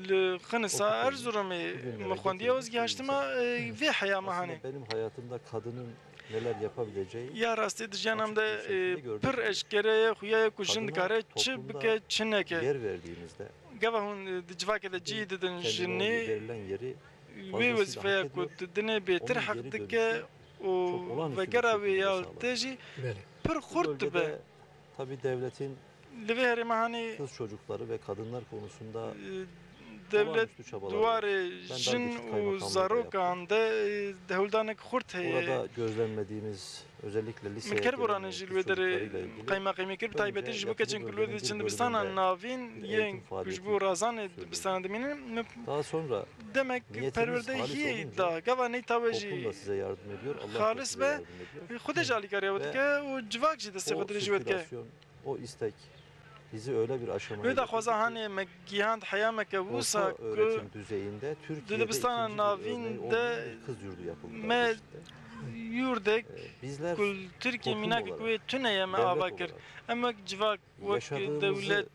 Li Xinisa Erzurumê min xwendiye û ez gihaştima e, vê heya mehanê. Benim hayatımda kadının neler yapabileceği Ya rastî di jiyana min de e, pir eşkere ye, xuya ye ku jin dikare çi bike, çi neke. Yer verdiğimizde Gava hûn e, di civakê de cî didin jinê, verilen yeri wê wezîfeya ku didinê bêtir heq dike û vegera wê ya te jî pir xurt dibe. Tabii devletin Li vê herêma hanê kız çocukları ve kadınlar konusunda e, dewlet olağanüstü çabalar var. Diwarê jin û zarokan de e, hewldanek xurt heye. Burada gözlemlediğimiz özellikle lise Min kerboranê jî li wê derê qeymeqemî kir, bi taybetî ji bo keçên ku li wê diçin dibistana navîn yên ku ji bo razanê dibistana dimînin. Min Daha sonra demek perwerdehiyê da. Gava neyta we jî xalis be, Xwedê jî alîkariya we dike û civak jî destê xwe dirêjî we dike. O istek bizi öyle bir aşamaya getirdi ki orta öğretim düzeyinde Türkiye'de ikinci bir örneği olmayan bir kız yurdu yapıldı Darmstadt. Wê daxwaza hanê me gihand heya me ke wisa ku di dibistana navîn de me yurdek ku li Tirkiye mînakek wê tune ye me ava kir. Em wek civak, wek dewlet,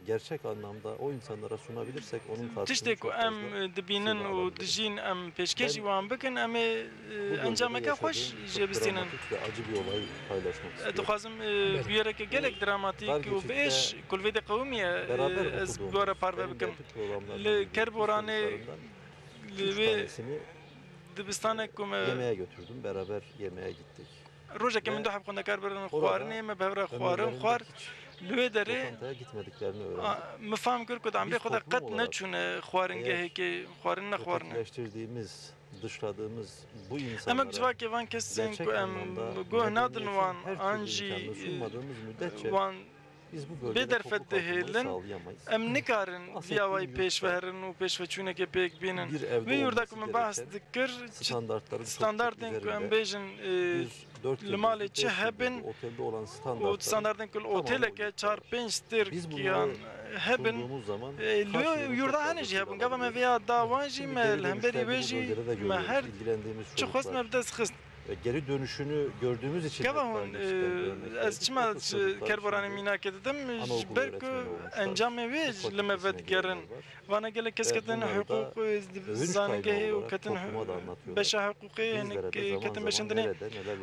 gerçek anlamda o insanlara sunabilirsek onun karşılığını çok fazla Tiştê ku em dibînin û dijîn em pêşkêşî wan bikin, em ê e, encameke xweş jê bistînin. Ve acı bir olayı paylaşmak istiyorum. Dixwazim e, bûyereke gelek dramatîk û bi êş ku li vê de qewimiye e, ez bi we re parve bikim. Li Kerboranê li wê dibistanek ku me yemeğe götürdüm, beraber yemeğe gittik. Rojekê min du heb xwendekar birin xwarinê, me bi hev re xwarin xwar. Li wê derê min fam kir ku di emrê xwe de qet neçûne xwaringehekê xwarin nexwarine. Em wek civakê van kesên ku em guh nadin wan an jî wan bê derfet dihêlin, em nikarin vî awayî pêş ve herin û pêşveçûnekê pêk bînin. Wê yurda ku min behs dikir, standartên ku em bêjin e, li malê çi hebin û standartên ku li oteleke çar pênc stêrk yan hebin, e, li wê yurda hene jî hebin. Gava me vêya da wan jî, me li hemberî wê jî me her çi xwest me bi dest xist. Geri dönüşünü gördüğümüz için Gava hûn, e, ez çima Kerboranê mînakê didim, ji ber ku encamê wê li me vedigerin. Vana gelek kes ketin hiqûq, e, zanîngehê û ketin beşa hiqûqê, hinek ketin meşandinê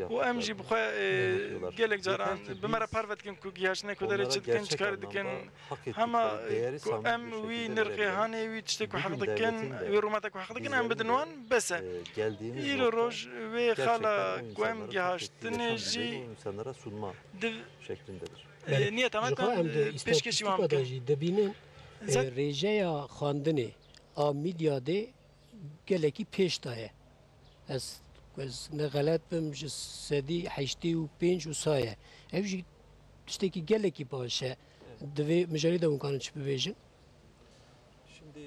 û em jî bi xwe, e, gelek caran bi me re parve dikin ku gihaştine ku derê çi dikin, çi karî dikin. Hema ku em wî nirxê hanê, wî tiştê ku heq dikin, wî rûmeta ku heq dikin, em bidin wan, bes e. Îro roj wê xala ku em gihaştine jî di, e, niyeta me ku em, e, pêşkêşî wan bikin. Jî dibînin, e, rêjeya xwendinê a Midyadê gelekî pêş daye. Ez, ez ne xelet bim, ji sedî heştê û pênc wisa ye. Ev jî tiştekî gelekî baş e. Di vê mijarê de hûn karin çi bibêjin? Şimdi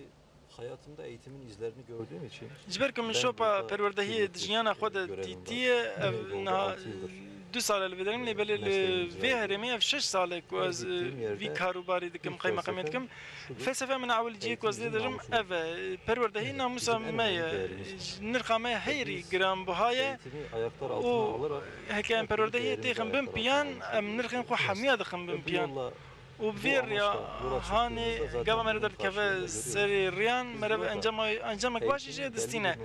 hayatımda eğitimin izlerini gördüğüm için Ji ber ku min şopa perwerdehiyê di jiyana xwe de dîtiye, ev niha du sal e li vê derê, lê belê li vê herêmê ev şeş sal e ku ez, e, vî karûbarî dikim, qeymeqamê dikim. Felsefe min ewil cihê ku ez lê dirim ev e. Perwerdehî namûsa me ye. Nirxa me heyirî giranbiha ye û heke em perwerdehiyê têxin bin piyan, em nirxên xwe hemiya dixin bin piyan. Û bi vê riya hanê gava me re derdikeve serê riyan, me re encama, encama ku jî jê distîne.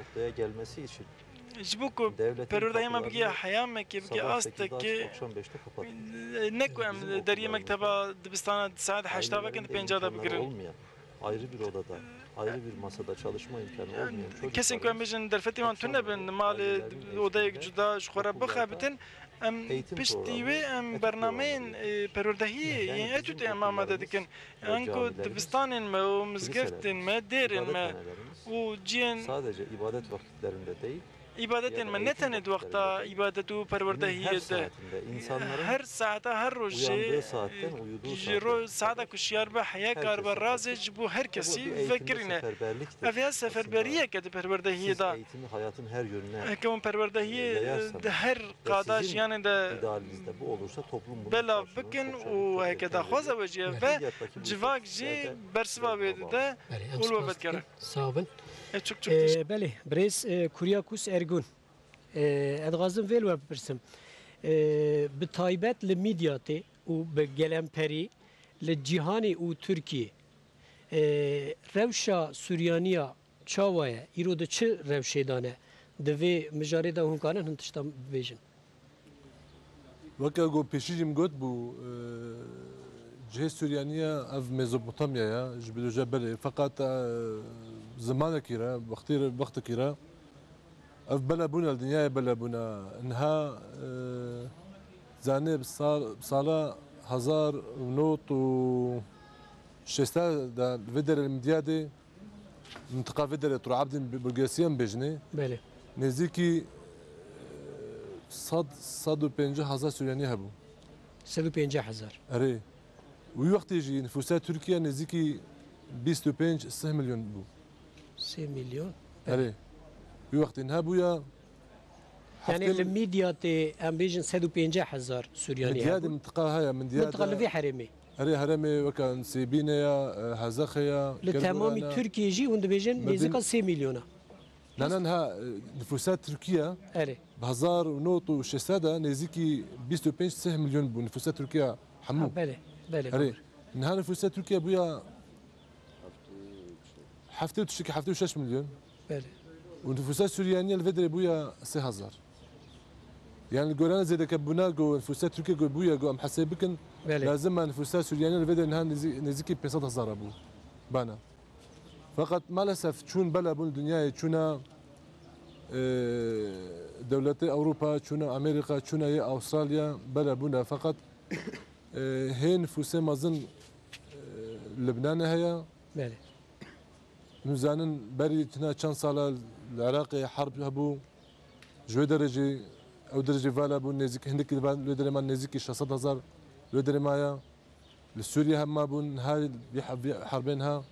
Ji bo ku perwerdehiyê me bigiya heyamekê, bigiya astekê, ne ku em deriyê mekteba dibistana di saet heşta vekin, di pênca de bigirin. Ayrı bir odada, ayrı bir masada çalışma imkanı olmayan çocukların Kesên ku em bêjin derfetê wan tune bin, malê odeyek cuda ji xwe re bixebitin, em piştî wê em bernameyên, e, perwerdehiyê yên etûdê em amade dikin. Anku dibistanên me û mizgeftên me, dêrên me û ciyên Îbadetên me ne tenê di wexta îbadet û perwerdehiyê de, her saeta, her rojê, ji ro-, saeta ku şiyar be, heya karibe razê ji bo her kesî vekirîne. Ev ya seferberiyeke di perwerdehiyê de. Heke hûn perwerdehiyê di her qada jiyanê de belav bikin û heke daxwaza we jî ev be, civak jî bersiva wê dide û li we vedikere. Sağ olun. E, çok çok teşekkür. E, belê, birêz, e, Kuryakus Ergun. E, ez dixwazim vê li we bipirsim. E, bi taybet li Midyatê û bi Gelemperî li cîhanê û Tirkiyê, e, rewşa Suryaniya çawa ye? Îro di çi rewşê de ne? Di vê mijarê de hûn karin hin tiştan bibêjin? Weke ku pêşî jî min got bû, e, cihê Suryaniya ev Mezopotamya ye, ji bîroja berê. Feqet, e, zimanekî re, wextî re, wextekî re ev bela bûne, li dinyayê bela bûne. Niha, e, zanê bi sal-, bi sala hezar û nod û şêst de li vê derê li Midyadê, mintiqa vê derê Tur Abdîn Bulgesiyan bêjinê. Belê. Nêzîkî, e, sed, sed û pêncî hezar Suryanî hebû. Sed û pêncî hezar. Erê. Wî wextê jî nifûsa Tirkiye nêzîkî bîst û pênc sih milyon bû. Sê milyon. Erê. Wî wextê niha bûya. Yani heftê li mil- Midyatê, em bêjin sed û pêncî hezar Suryanî hebûn. Midyadê mintiqa heye, Midyadê. Mintiqa li vê herêmê. Erê, herêmê weke Sêbîne ya, e, Hezexê ya, Kergorana. Li temamî Tirkiyê jî hûn dibêjin nêzîka sê milyona. Na, na, niha, e, nifûsa Tirkiye, erê, bi hezar û nod û şêst de nêzîkî bîst û pênc sih milyon bû nifûsa Tirkiye hemû. Ha, belê, belê, erê, doğru. Niha nifûsa Tirkiye bûya heftê û tiştekî, heftê û şeş milyon. Belê. Û nifûsa Suryanî li vê derê bûya sê hezar. Yani li gorana zêdekebûna ku nifûsa Tirkiye ku bûye ku em hesê bikin, belê, lazim e nifûsa Suryanî li vê derê niha nêzî-, nêzîkî pênc sed hezar bû. Bana. Feqet maalesef çûn bela bûn dinyayê, çûna, e, dewletê Ewropa, çûna Amerîka, çûna yê Awustralya bela bûne. Feqet, e, hê nifûsê mezin, e, Libnanê heye. Belê. Hûn zanin berî tina çend sala li Iraqê herb hebû. Ji wê derê jî, ew derê jî vala bûn, nêzîk, hindekî li van, li wê derê man nêzîkî şeş sed hezar li wê derê maya. Li Sûriye hema bûn, niha vî he-, vî herbên ha.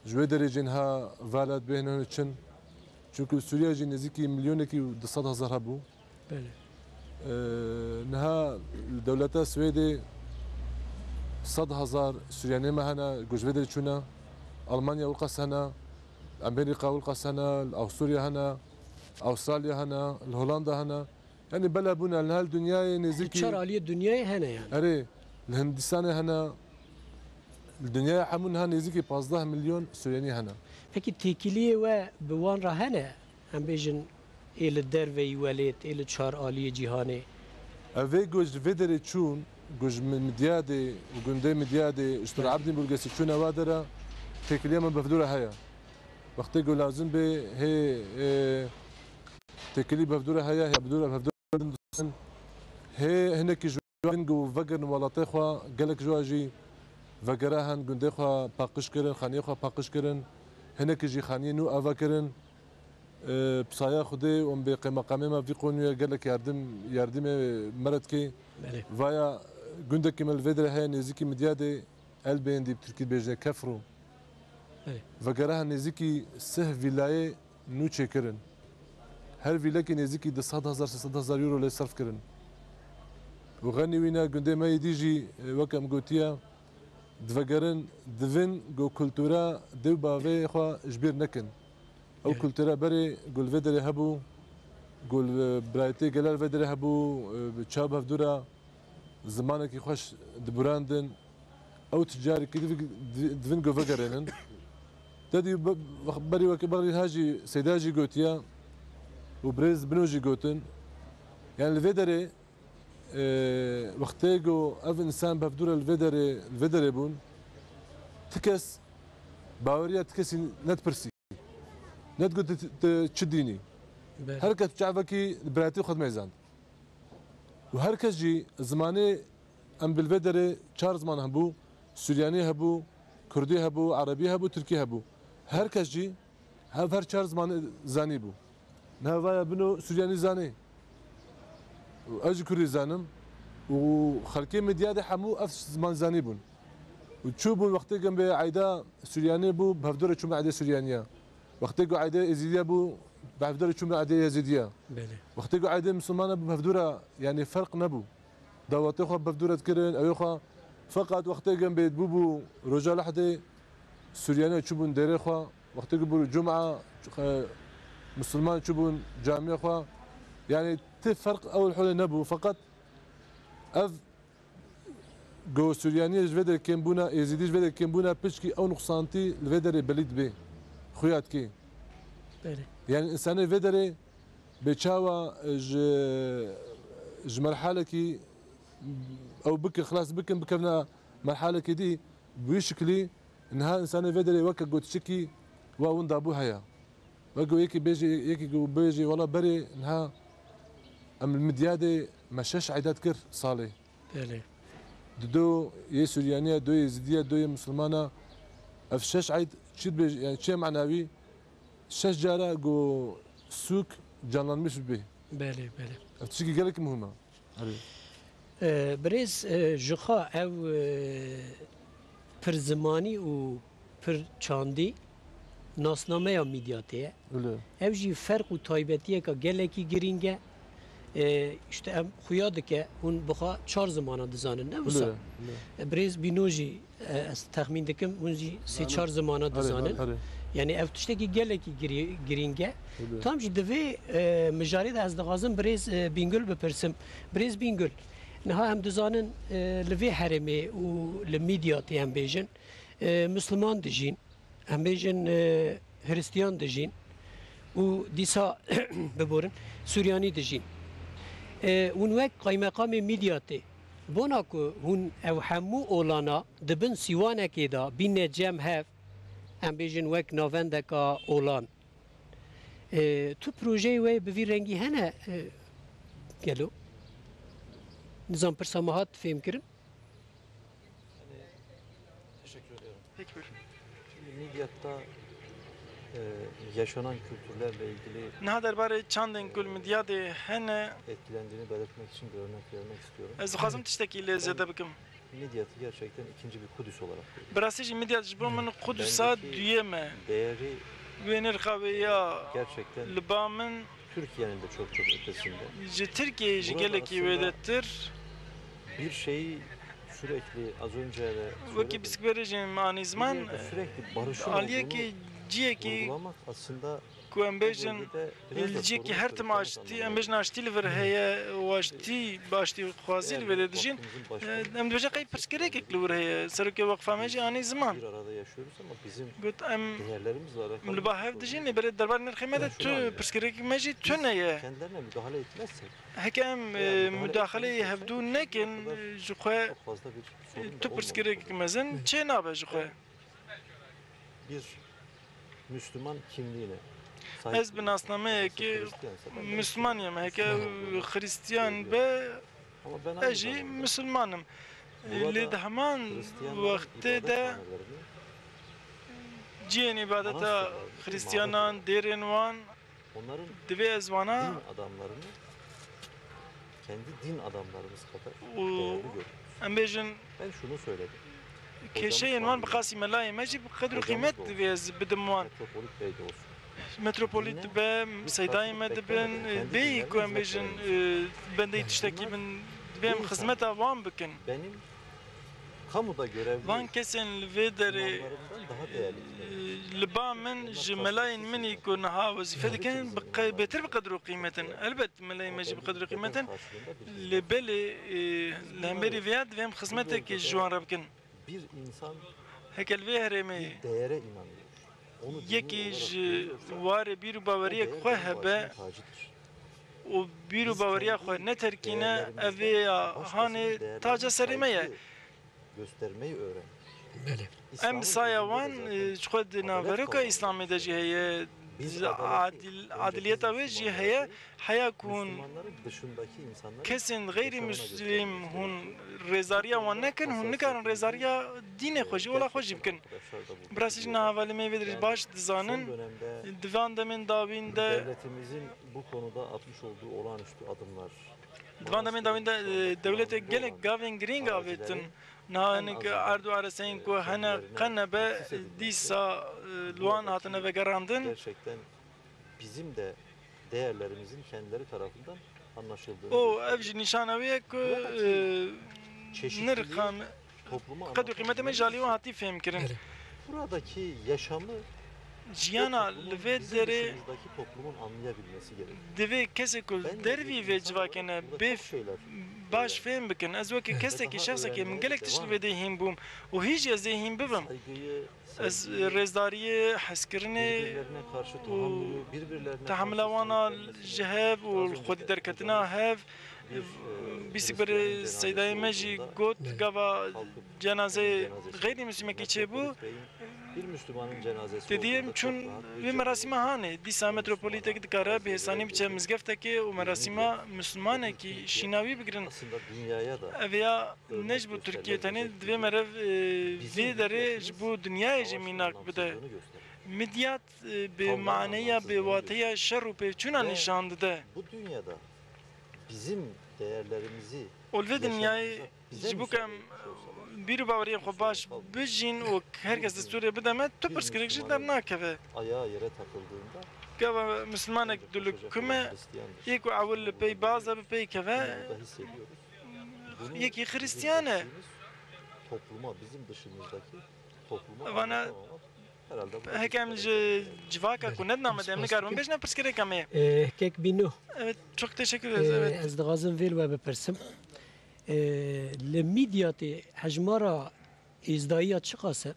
Ji wê derê jî niha vala dibê hene çin. Çunku li Sûriye jî nêzîkî milyonekî û du sed hezar hebû. Belê. Ee, niha li dewleta Swêdê sed hezar Suryanê me hene, ku ji vê derê çûne. Almanya wî qas hene, Amerîka wî qas hene, li Awusturya hene, Awustralya hene, li Holanda hene. Yani bela bûne, niha li dinyayê nêzîkî çar aliyê dinyayê hene yani. Erê, li Hindistanê hene, li dinyayê hemû niha nêzîkî pazdeh milyon Suryanî hene. Pekî têkiliyê we bi wan re hene? Em bêjin, ê li derveyî welêt, ê li çar aliyê cîhanê. Ev ê ku ji vê derê çûn, ku ji Mi-, Midyadê û gundê Midyadê, ji Tur Ebdîn Bulgesî çûne wa dera, têkiliya me bi hevdû re heye. Wextê ku lazim bê, hê, ê, têkilî bi hevdû re heye, hê bi hevdû re, bi hevdû re hê hinekî ji wan ku vegerin welatê xwe, gelek ji wan jî vegere hen, gundê xwe paqij kirin, xaniyê xwe paqij kirin, hinekî jî xaniyê nû ava kirin. Bi saya Xwedê û em bê qeymeqamê me vî qonûyê gelek yardim, yardimê me re dikê. Belê. Vaya gundekî me li vê derê heye nêzîkî Midyadê, Elbêndî bi tirkî dibêjine Kefrû. Belê. Vegere hen nêzîkî sih vîlayê nû çêkirin. Her vîlekî nêzîkî du sed hezar, sê sed hezar euro lê serf kirin. Û xenî wî ne gundê me yê dî jî, wek em gotiye, divegerin, divin ku kultura dê û bavê xwe ji bîr nekin. Ew kultura berê ku li vê derê hebû, ku li birayetê gele li vê derê hebû, bi çav bi hevdû re zimanekî xweş diburandin. Ew ti carekî div-, di-, divin ku vegerênin. Te dî be-, berî weke berî ha jî Seyda jî gotiye û birêz Bino jî gotin. Yani li vê derê, e, wextê ku ev însan bi hevdû re li vê derê, li vê derê bûn, ti kes baweriya ti kesî nedipirsî. Nedigot tu, tu çi dînî. Belê. Her kes çavekî birayetî xwe dimeyzand. Û her kes jî zimanê, em bi li vê derê çar ziman hebû, Suryanî hebû, Kurdî hebû, Erebî hebû, Tirkî hebû. Her kes jî hev her çar zimanê zanîbû. Niha vaya bino Suryanî zanê. Û ez jî Kurdî zanim. Û xelkê min diyadê hemû ev ziman zanî bûn. Û çûbûn wextê gem bê eyda Suryanê bû, bi hevdû re çûme eydê Suryaniya. Wextê ku eydê Êzîdiya bû, bi hevdû re çûme eydê Yezîdiya. Belê. Wextê ku eydê Misilmana bû, bi hevdû re, yanî ferq nebû. Dawetê xwe bi hevdû re dikirin, ew ê xwe. Feqet wextê gem bê bûbû roja Lehdê, Suryaniya çûbûn dêrê xwe. Wextê ku bû cuma, e, Misilman çûbûn camiya xwe. Yanî ti ferq ew holê nebû. Feqet ev Go Suryaniyê ji vê derê kêmbûna, Êzîdî ji vê derê kêmbûna piçkî ew nuqsantî li vê derê belî dibe. Xuya dikê. Belê. Yani insanê vê derê bê çawa ji, ji merhalekî ew bikin, xilas bikin, bikevna merhalekê dî, bi wî şiklî niha insanê vê derê weke gotiçikî wa winda bû heye. Weke yekî bêjî, yekî ku bêjî, wela berê niha em li Midyadê me şeş eydat kir salê. Belê. Di do yê Suryaniya, do yê Êzidiya, do yê Misilmana, ev şeş eyd çi dibêj-, yani çi ye manawî? Şeş cara go sûk canlanmiş bibe. Belê, belê. Ev tiştekî gelek muhim e. Erê. E, birêz, e, ji xwe ew, e, pir zimanî û pir çandî nasnameya Midyatê ye. Wilo. Ew jî ferq û taybetiyeke gelekî girîng e. E, işte em xuya dike hûn bi xwe çar zimana dizanin, ne wisa? Wilo, wilo. E, birêz Bîno jî, e, ez texmîn dikim, hûn jî sê çar zimana dizanin. Erê, erê. Yani ev tiştekî gelekî girî-, girîng e. Wilo. Tam jî di vê, e, mijarê de ez dixwazim birêz, e, Bîngul bipirsim. Birêz Bîngul, niha em dizanin, e, li vê herêmê û li Midyatê em bêjin, e, Misliman dijîn, em bêjin, e, Hristiyan dijîn û dîsa, biborin, Suryanî dijîn. E, hûn wek qaymeqamê Midyatê, bona ku hûn ew hemû olana di bin sîwanekê de bîne cem hev, em bêjin wek navendeka olan. E, tu projeyê we bi vî rengî hene, e, gelo? Nizam pirsa me hat fêm kirin? Teşekkür ediyorum. Peki buyurun. Şimdi Midyat'ta e, yaşanan kültürlerle ilgili Niha derbarê çandên ku li Midyadê hene, etkilendiğini belirtmek için bir örnek vermek istiyorum. Ez dixwazim tiştekî lê zêde bikim. Midyat'ı gerçekten ikinci bir Kudüs olarak görüyorum. Bi rastî jî Midyat ji bo min Qudsa duyem e. Wê nirxa wê ya li ba min ji Tirkiyeyê jî gelekî wêdetir. Wekî pirsgirêk jî min anî ziman, aliyekî ciyekî ku em bêjin li ciyekî her tim aştî, em bêjin aştî li vir heye û aştî, bi aştîxwazî li vê de dijîn. Em dibêjin qey pirsgirêkek li wir heye. Serokê Weqfa me jî anî ziman. Got, em li ba hev dijîn, lê berê derbarê nirxê me de tu pirsgirêkek me jî tune ye. Heke em mudaxeleyê hevdû nekin, ji xwe tu pirsgirêkek mezin çê nabe ji xwe. Bir Müslüman kimliğine sahip. Ez bi nasnameyekê Müslüman yim. Heke Hristiyan be, ez jî Müslüman im. Lê di heman wextê de cihên îbadeta Hristiyanan, dêrên wan, Onların Divê ez wana din adamlarını kendi din adamlarımız kadar değerli görüyoruz. Em bêjin, Ben şunu söyledim. Kêşeyên wan bi qasî melayê me jî bi qedr û qîmet divê ez bidim wan. Metropolit Bey de olsun. Metropolit be, seydayê me dibin, bêyî ku em bêjin, bendeyî tiştekî bin, divê em xizmeta wan bikin. Benim Van kesên li vê derê li ba min ji melayên min î ku niha wezîfe dikin bêtir bi qedr û qîmet in. Elbet melayên me jî bi qedr û qîmet in. Lê belê li hemberî vê ya divê em xizmetekê ji wan re bikin. Heke li vê herêmê yekî ji warê bîr û baweriyek xwe hebe, û bîr û baweriya xwe neterkîne, ev ê ya hanê taca serê me ye. Em bi saya wan, e, ji xwe di navberoka Îslamê de jî heye, Adil, adiliyeta wê jî heye, heya ku hûn kesên xeyrî Muslim hûn rêzariya wan nekin, hûn nikarin rêzariya dînê xwe jî, ola xwe jî bikin. Bi rastî jî niha hevalê me vê dirê baş dizanin. Di van demên dawîn de Di van demên dawîn de, e, dewletê gelek gavên girîng avêtin. Niha hinek erd û ereseyên ku hene qe nebe, dîsa, e, li wan hatine vegerandin. Gerçekten bizim de değerlerimizin kendileri tarafından anlaşıldığını O, gösteriyor. Ev jî nîşana wê ye ku, e, nirxa me, qed û qîmetê me ji alî wan hatî fêmkirin. Buradaki yaşamı Jiyana li vê derê divê kesê ku li dervî vê civakê ne bê baş fêm bikin. Ez wekî kesekî, şexsekê min gelek tişt li vê dê hîn bûm û hîn jî ez dê hîn bibim. Ez rêzdariyê, hezkirinê û tehemila wana ji hev û xwedî derketina hev, bîsik berê seydayê me jî got, gava cenazeyê xeyrî Muslimekî çêbû. Te dî em çûn vê merasîma hanê. Dîsa metropolîtek dikare bi hêsanî biçe mizgeftekê û merasîma Muslimanekî şîna wî bigirin. Ev ya ne ji bo Tirkiye tenê, divê meriv, e, vê derê ji bo dinyayê jî mînak bide. Midyat, e, bi maneya, bi wateya şer û pêvçûna nîşan dide. Ol vê dinyayê ji bo ku em bîr û baweriyên xwe baş bijîn û her kes destûrê bide me, tu pirsgirêk jî dernakeve. Gava Muslimanek dulikume, yê ku ewil li pey baz e, bi pey keve, yekî Xiristiyan e. Vana heke em ji civaka ku nedina me de em nikaribin bêjin, ev pirsgirêka me ye. Ee, kek Bîno. Evet, çok teşekkür ederiz, Ee, evet. Ez dixwazim vê li we bipirsim. Ee, li Midyatê hejmara êzdayiya çiqas e?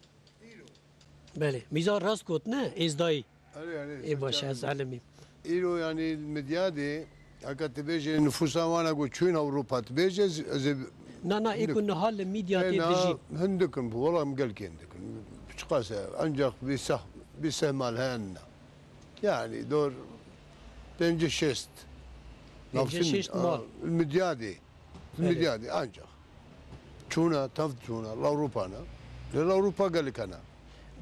Belê. Mîza rast got, ne? Êzdayî. Erê, erê, Ê baş, ez elimîm. Îro, yanî, Midyadê, heke tu bêjê nifûsa wan e ku çûn Ewropa, tu bêjê, ez, ez ê Na, na, ê ku niha li Midyatê dijî. Hindik in, wela em gelkê hindik in. Çiqas e, ancak bir seh, bir seh mal hene. Yani, dor pêncî şêst. Pêncî şêst mal. Midyadê. Belê. Midyadê, ancak. Çûna, tev çûna, li Ewropa ne. Li Ewropa gelek hene.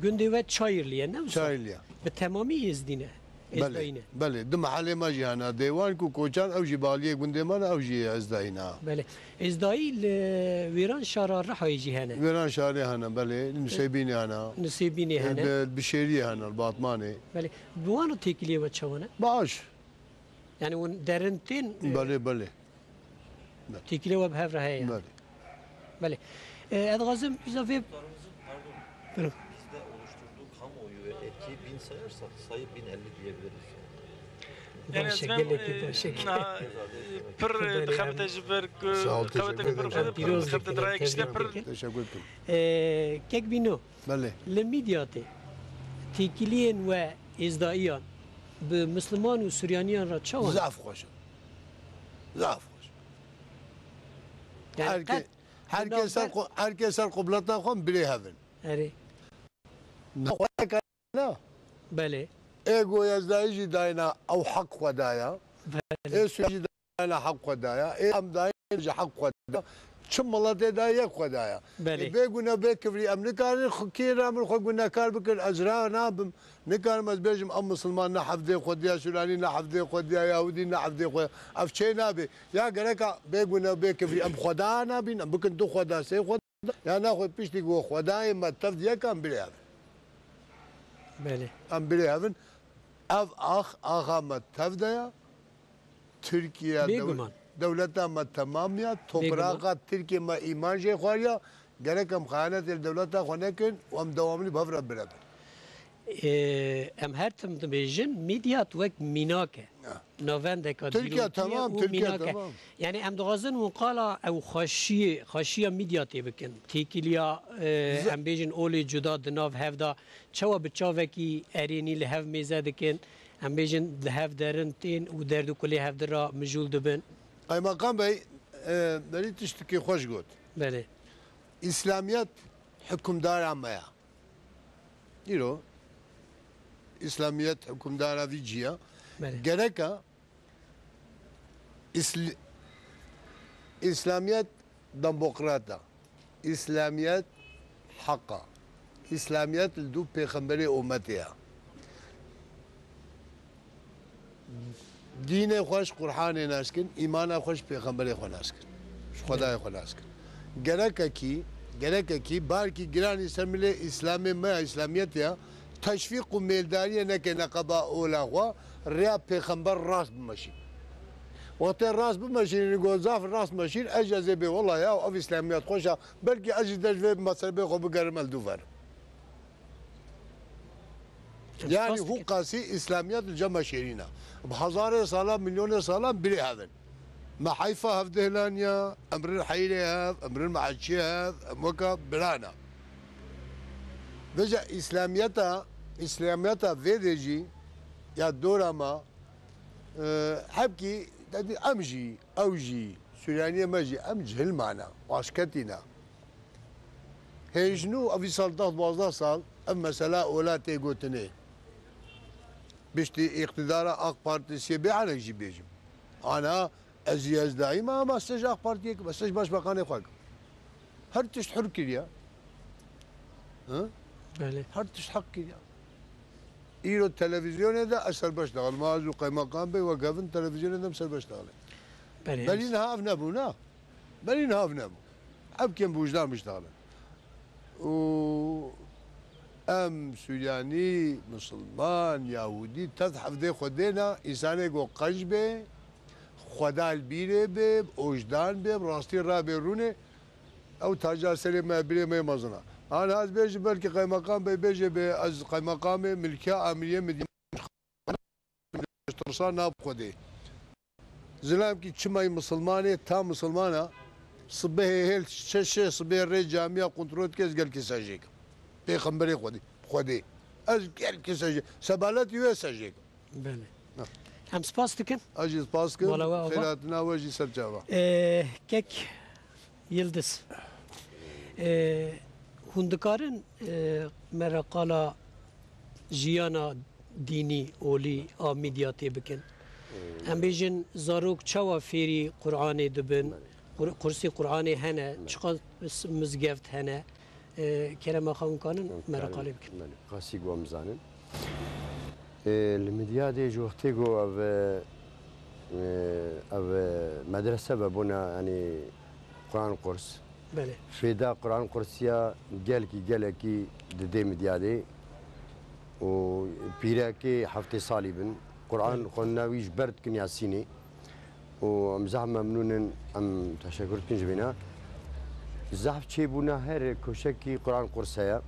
Gundê we Çayirli ye, ne wisa? Çayirli ye. Bi temamî êzdî ne? Belê, êzdayî ne? Belê. Du mehelê me jî hene. Dêwan ku koçan, ew jî baliyê gundê me ne, ew jî êzdayî ne. Belê. Êzdayî li Wêranşara Rihayê jî hene. Wêranşarê hene, belê. Li Nisêbînê hene. Nisêbînê hene. Li Bişêriyê hene, li Batmanê. Belê. Bi wan têkiliyê we çawa ne? Baş. Yani hûn derin tên, e, Belê, belê. Têkilê we bi hev re heye yani. Belê. Belê. E, ez dixwazim, îza vê Sorumuzun, pardon, Buyurun. Bizde oluşturduğu kamuoyu ve etkiyi bin sayarsak sayı bin elli diyebiliriz. Yani ez Baş e, vem, gelekî e, baş e. Niha, e, pir, e, Belê, dixebite em ji ber ku Sağ ol, qeweteke teşekkür pir ederim. Em xweşe, pir pîroz dixebite dikin, dirayek ji te tebrik pir. Dikin. Teşekkür ederim. Belê. Li Midyatê têkiliyên we êzdaiyan bi Misliman û Suryaniyan re çawa ne? Zaf xweş in. Zaf xweş. Yani Herke-, qet herkes ser, herkes ser qibleta xwe birê hevin. Erê. Ne xwe ne. Belê. Ê ku Ezdayî jî dayna ew heq xwe daya. Belê. Ê Sûrî jî dayna heq xwe daya. Ê em dayna jî heq xwe daya. Çi miletê da yek xwe daya. Belê. Ê bê gune bê kivrî em nikarin xwe kê re min xwe gunekar bikin, ez ra nabim. Nikarim ez bêjim ev misilman ne hevdê xwe diya, Sûranî ne hevdê xwe diya, Yahûdî ne hevdê xwe. Ev çê nabe. Ya gereka bê gune bê kivrî em xweda nabîn, em bikin du xweda, sê xweda. Ya naxwe piştî ku xwedayê me tev diye ka em birê hev in. Belê. Em birê hev in. Ev ax, axa me tev de ya. Tirkiye, dew-, Bêguman. Dewleta me temam ya. Bêguman. Topraxa Tirkiye me îman jê xwariya. Gerek em xeyanetê li dewleta xwe nekin û em dewamlî bi hev re birevin. Ee, em her tim dibêjin, Midyat wek mînak e. Ya. Navendeka Tirkiye dîrokî ye tamam, û Tirkiye mînak e. Tamam. Yani em dixwazin hûn qala ew xweşiyê, xweşiya Midyatê bikin. Têkiliya, e, Ze- em bêjin olê cuda di nav hev de çawa bi çavekî erênî li hev mêze dikin. Em bêjin li hev derin tên û derd û kulê hevdî re mijûl dibin. Qaymakam Bey, e, berî tiştekî xweş got. Belê. Îslamiyet hukimdara me ya. Îro Îslamiyet hukimdara vî cî ya. Belê. Gereka Îsl-, Îslamiyet demokrat a. Îslamiyet heq a. Îslamiyet li dû pêxemberê umetê ya. Dînê xwe ji Qur'anê nas kin, îmana xwe ji pêxemberê xwe nas kin. Ji Xwedayê xwe nas kin. Gerekekî, gerekekî barkî giranî ser milê Îslamê me ya, Îslamiyetê ya, teşvîq û mêldariyê neke neqeba ola xwe, rêya pêxember rast bimeşîn. Wextê rast bimeşîn, got zaf rast meşîn, ez jî ez ê bê wela ya, ev Îslamiyet xweş a, belkî ez jî dej vê meselbê xwe bigerim el dû ver. Yanî hû qasî Îslamiyet li cem me şêrîn e. Bi hezarê salan, milyonê salan birê hev in. Me heyfa hev dihilaniya, em rin heyirê hev, em rin meheçiyê hev, em weka birana. Vêca Îslamiyeta, Îslamiyeta vê dê jî ya dora me, e, hebkî, em jî, ew jî, Suryaniyê me jî, em cihil mane, aşketî ne. Hêj nû, evî sal deh duwazdeh sal ev mesela ola tê gotinê. Piştî îqtidara AK Partisiyê bê anek jî bêjim. Ana ez jî ez daîma mesaj AK Partiyê kim, mesaj başbakanê xwe kim. Her tişt hur kiriya. Hı? Belê. Her tişt heq kiriya. Îro televîzyonê de ez serbeşt daxil. Ma ez û qeymeqam bey wek evin televîzyonê de em serbeşt daxil. Belê. Belî niha ev nebû, na? Berî niha ev nebû. Ev kêm bi wijdan biştexilin. Û em Suryanî, Misilman, Yahûdî, tev hevdê Xwedê ne, însanê ku qenc bê, Xweda li bîrê bê, bi wijdan bê, bi rastî rabê rûnê, ew taca serê me, birê me yê mezin e. An ez bêjim belkî qeymeqam bê, bêjê bê, ez qeymeqamê milkiya amiriyê Midînê, ji tirsa nav Xwedê. Zilamkî çima yî misilmanê, ta misilmana, sibehê hêl şeşê sibê rê camiya kontrol dike, ez gelkî secdê kim. Pêxemberê Xwedê, Xwedê. Ez gelkî secdê, sebaletî wê secdê kim. Belê. Ha. Em spas dikin. Ez jî spas kim. Mala we ava. Xêratina we jî ser çava. Ee, kek Yildiz, e, hûn dikarin, e, me re qala jiyana dînî olî a Midyatê bikin? Em bêjin, zarok çawa fêrî Qur'anê dibin? Qur-, qursî Qur'anê hene? Çiqas mizgeft hene? E, kerema xwe hûn kanin me re qalê bikin. Belê, qasî ku em zanin. E, li Midyadê ji wextê ku ev, e, ev, e, medrese vebûna, yanî Quran qurs. Belê. Fêda Quran qursiya gelkî, gelekî didê Midyadê û pîrekê heftê salî bin. Quran xwendina wî ji ber dikin Yasînê. û em zehf memnûn in, em teşekur dikin ji vêna. Zehf çêbûna her koşekî Quran qurs heye.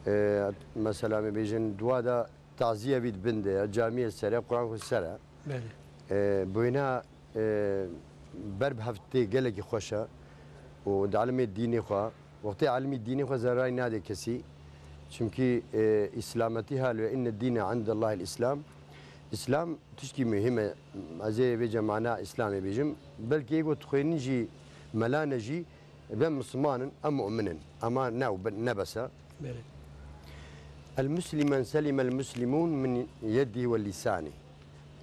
E, mesela, em bêjin, dua de taziye bî di bin de ye, camiyê ser e, Quran xwe ser e. Belê. E, bi wêna, e, ber bi hev tê gelekî xweş e û di elimê dînê xwe, wextê elimî dînê xwe zerarî nade kesî. Çimkî, e, îslametî hal ve inne dîne indellahil îslam. Îslam tişkî muhîm e. Ez ê vêce mana Îslamê bêjim. Belkî ê ku dixwînin jî mela ne jî, em misilman in, em mu'min in. Ama ne, ne bes e. Belê. El muslim men selimel muslimûn min yedî ve lîsanî.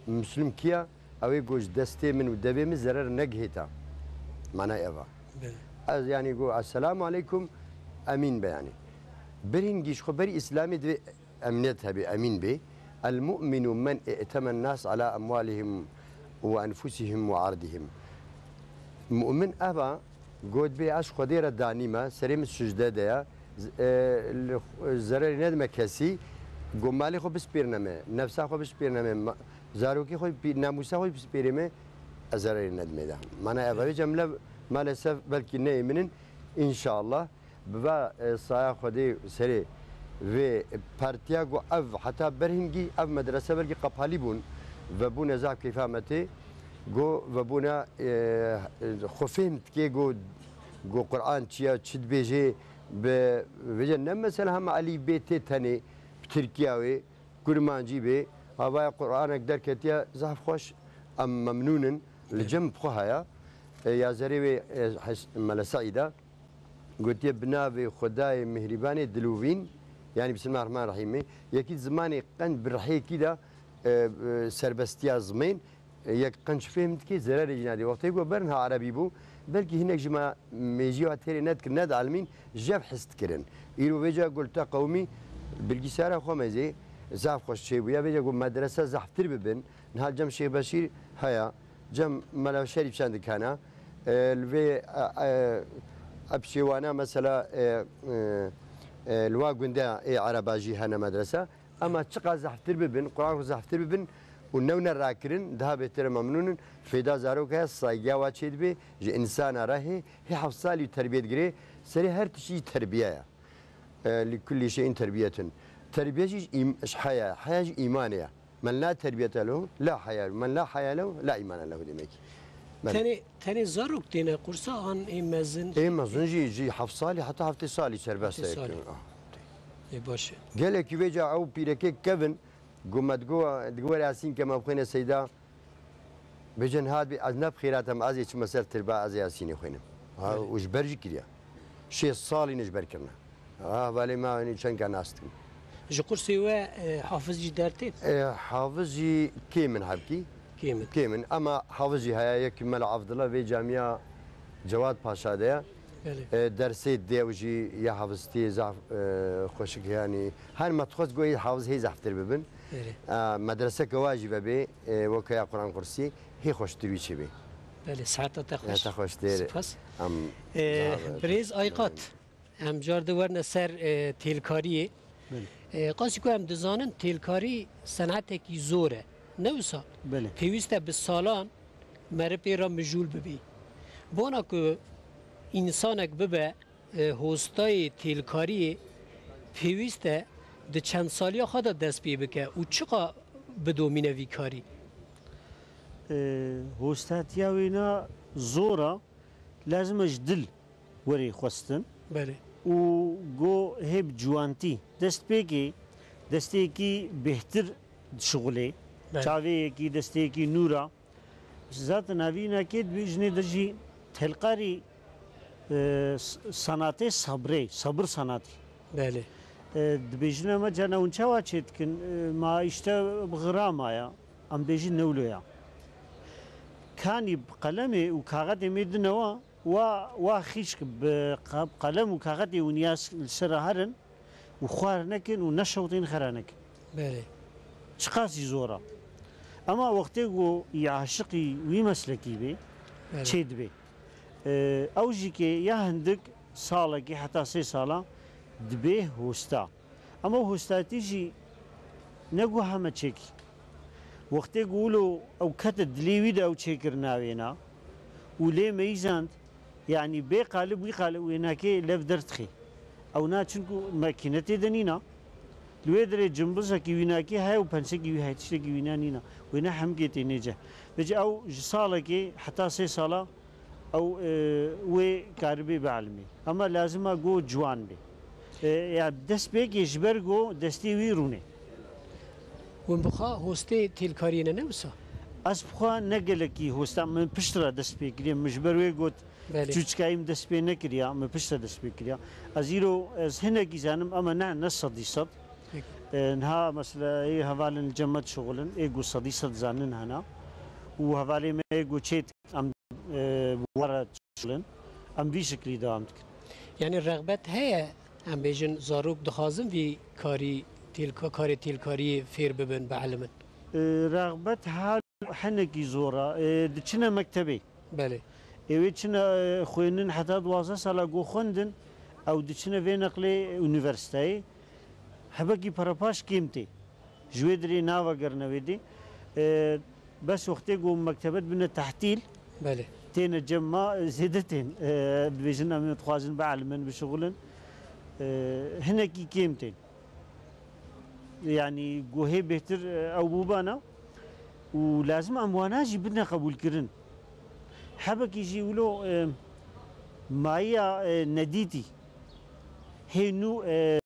Muslim kî ye? Ew ê ku ji destê min û devê min zerer negihêta. Mana ev e. Belê. Ez, yanî, ku, "Esselamu aleykum", emîn be, yanî. Berî hingî ji xwe berî Îslamê divê emniyet hebî, emîn bê. El mu'minu men i'temen nas ala emwalihim ve enfusihim ve ardihim. Mu'min ev e, got bê, ez Xwedê re danî me, serê min sicde de ye, z-, e, li xw-, zererê nedime kesî, got malê xwe bispêrine me, nefsa xwe bispêrine me, ma-, zarokê xwe bî-, namûsa xwe bispêrê me, ez zererê nedime de. Mana ev e, vêca mile-, maalesef belkî neyê min in, înşallah. Bi va, e, saya Xwedê serê vê partiya ku ev heta berhingî ev medrese belkî qepalî bûn, vebûne zaf keyfa me tê, ku vebûne, e, xwe fêhm dikê ku, ku Quran çi ye, çi dibêjê, bi vêce ne mesela hema Elîf Bê tê tenê, bi Tirkiya wê, Kurmancî bê, havaya Quranek derketiye, zaf xweş, em memnûn in. Li cem bi xwe haya, e, ya zerê wê, e, Hes-, Mele Seîda. Gotiye, "Bi navê Xwedayê Mihrîbanê Dilûvîn, Yani Bismillahirrahmanirrahîmê, yekî zimanê qenc bi rihêkî de, e, e, serbestiya zimên, e, yek qenc fêhm dike, zererê jî nadê. Wextê ku ber niha erebî bû, belkî hinek ji me mêjî ya têrê nedikirin, nedielmîn, jev his dikirin. Îro vêca ku li te qewimî bilgisayara xwe mezê, zaf xweş çêbûye, vêca ku medrese zehftir bibin, niha cem Şêx Beşîr heye, cem Mela Şerîf çendik hene, e, li vê, e, e, ev şêwana mesela, e, e, e, li wa gundê ê ereba jî hene medrese. Ema çiqas zehftir bibin, Quran xwe zehftir bibin û newne rakirin, daha bêtir e, memnûn in. Fêda zarok heye, saygîya wa çêdibe, ji însana re hê, hê heft salî terbiye digire, serê her tiştî terbiye ye. E, li kullî şeyin terbiyetun. Terbiye jî ji êm-, ji heya ye, heya jî îmanê ye. Men la terbiyete lehu, la heya, men la heya lehu, la îmane lehu demek. Belê. Tenê, tenê zarok têne qursa an ê mezin? Ê mezin jî, jî heft salî heta heftê salî serbest e. Heftê salî. Ah. Ê baş e. Gelekî vêca ew pîrekê kevin, ku me digo, digo were Yasîn ke me bixwêne Seyda, bêjin hat bî, ez ne bi xêrat em, ez ê çime ser tirba, ez ê Yasînê xwênim. Ha, belê. Û ji ber jî kiriye. Şêst salî ne ji ber kirine. Ha, hevalê me, yanî çend ka nas dikim. Ji qursê we, e, hafiz jî dertê? E, hafiz jî kêm in hebkî. Kêm in. Kêm in. Ema hafiz jî heye, yekî Mela Abdullah vê camiya Cewad Paşa de ye. Belê. E, dersê dê ew jî ya hafiztiyê zaf, e, xweşik, yanî her me dixwest goyê hafiz hê zehftir bibin. Belê. E, medreseke wa jî vebê, e, weke ya Quran kursî, hê xweştir wî çêbê. Belê, saeta te xweş. Te xweştir. Spas. Em, e, zaf, birêz Ayqat. Em car di werine ser, e, têlkariyê. Belê. E, qasî ku em dizanin têlkarî senetekî zor e. Ne wisa? Belê. Pêwîst e bi salan meriv pê re mijûl bibî. Bona ku însanek bibe, e, hostayê têlkariyê, pêwîst e di çend saliya xwe de dest pê bike û çiqa bidomîne vî karî? E, hostatiya wêna zor e. Lazim e ji dil werê xwestin. Belê. Û go hê bi ciwantî dest pê kê, destêkî bêhtir dişixulê. Belê. Çavêyekî, destêkî nûra. Zaten evînekê dibêjinê de jî telqarî, e, s-, sanatê sabrê, sabir sanatî. Belê. E, dibêjine me cana hûn çawa çê dikin? E, ma îşte bi xira maya. Em bêjin newlo ya. Kanî bi qelemê û kaxetê mê dinewa, wa, wa xîşk bi qa-, qelem û kaxetê hûn ya s-, li ser re herin û xwar nekin û neşewtên xera nekin. Belê. Çiqas jî zor e. Ema wextê ku yê aşiqî wî meslekî bê, belê, çê dibê. Ee, ew jî ke ya hindik salekê heta sê sala dibê hosta. Ema hostatî jî ne ku heme çêkî. Wextê ku wilo ew kete dilê wî de ew çêkirina wêna û lê meyîzand, yanî bê qalib wî qalib wênakê lev derdixê. Ew na çinku makîne tê de nîna. Li wê derê cimbizekî wînakê heye û pensekî wî heye, tiştekî wîna nîna. Wêna hemkê tê nêce. Vêce ew ji salekê heta sê sala ew, e, wê karibê bielmê. Ema lazim e go ciwan bê. E, ya destpêkê ji ber go destê wî rûnê. Hûn bi xwe hostê têlkariyê ne, ne wisa? Ez bi xwe ne gelekî hosta, min piştre dest pê kiriye. Min ji ber wê got, belê, çûçikayî min dest pê nekiriya, min piştre dest pê kiriya. Ez îro, ez hinekî zanim, ema ne, ne sedî sed. Peki. E, niha mesela ê hevalên li cem me dişixulin, ê ku sedî sed zanin hene. Û hevalê me ê ku çê em, e, bi we re dişixulin. Em vî şiklî dewam dikin. Yanî rexbet heye, em bêjin zarok dixwazin vî karî têlka-, karê têlkariyê fêr bibin, bielimin? E, rexbet hal hinekî zor e. E, diçine mektebê. Belê. Ê wê çine, e, xwênin heta duwazdeh sala ku xwendin, ew diçine vê neqlê unîversîteyê. Hebekî perepaş kêm tê. Ji wê dirê navegerine wê dê. E, bes wextê ku mektebe dibine tehtîl, belê, têne cem ma, e, zêde tên. E, dibêjin em ê dixwazin bielimin, bişixulin. E, hinekî kêm tên. Yanî ku hê bêhtir, e, ew bûbana û lazim em wana jî bidine qebûlkirin. Hebekî jî wilo, e, mayiya, e, nedîtî hê nû, e,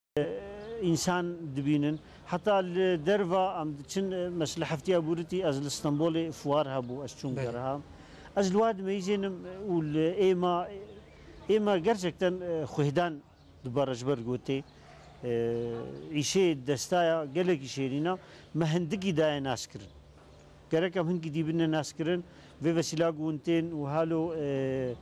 însan dibînin. Heta li derva em diçin, e, mesela heftiya bûritî ez li Stenbolê fuar hebû, ez çûm, belê, geriha. Ez li wa dimeyzênim û li êma, êma gerçekten, e, xwêhdan dibare ji ber gotê. E, îşê destaya gelekî şêrîn a, me hindikî daye naskirin. Gerek em hingî dî bine naskirin, vê vesîla ku hûn tên û halo, e,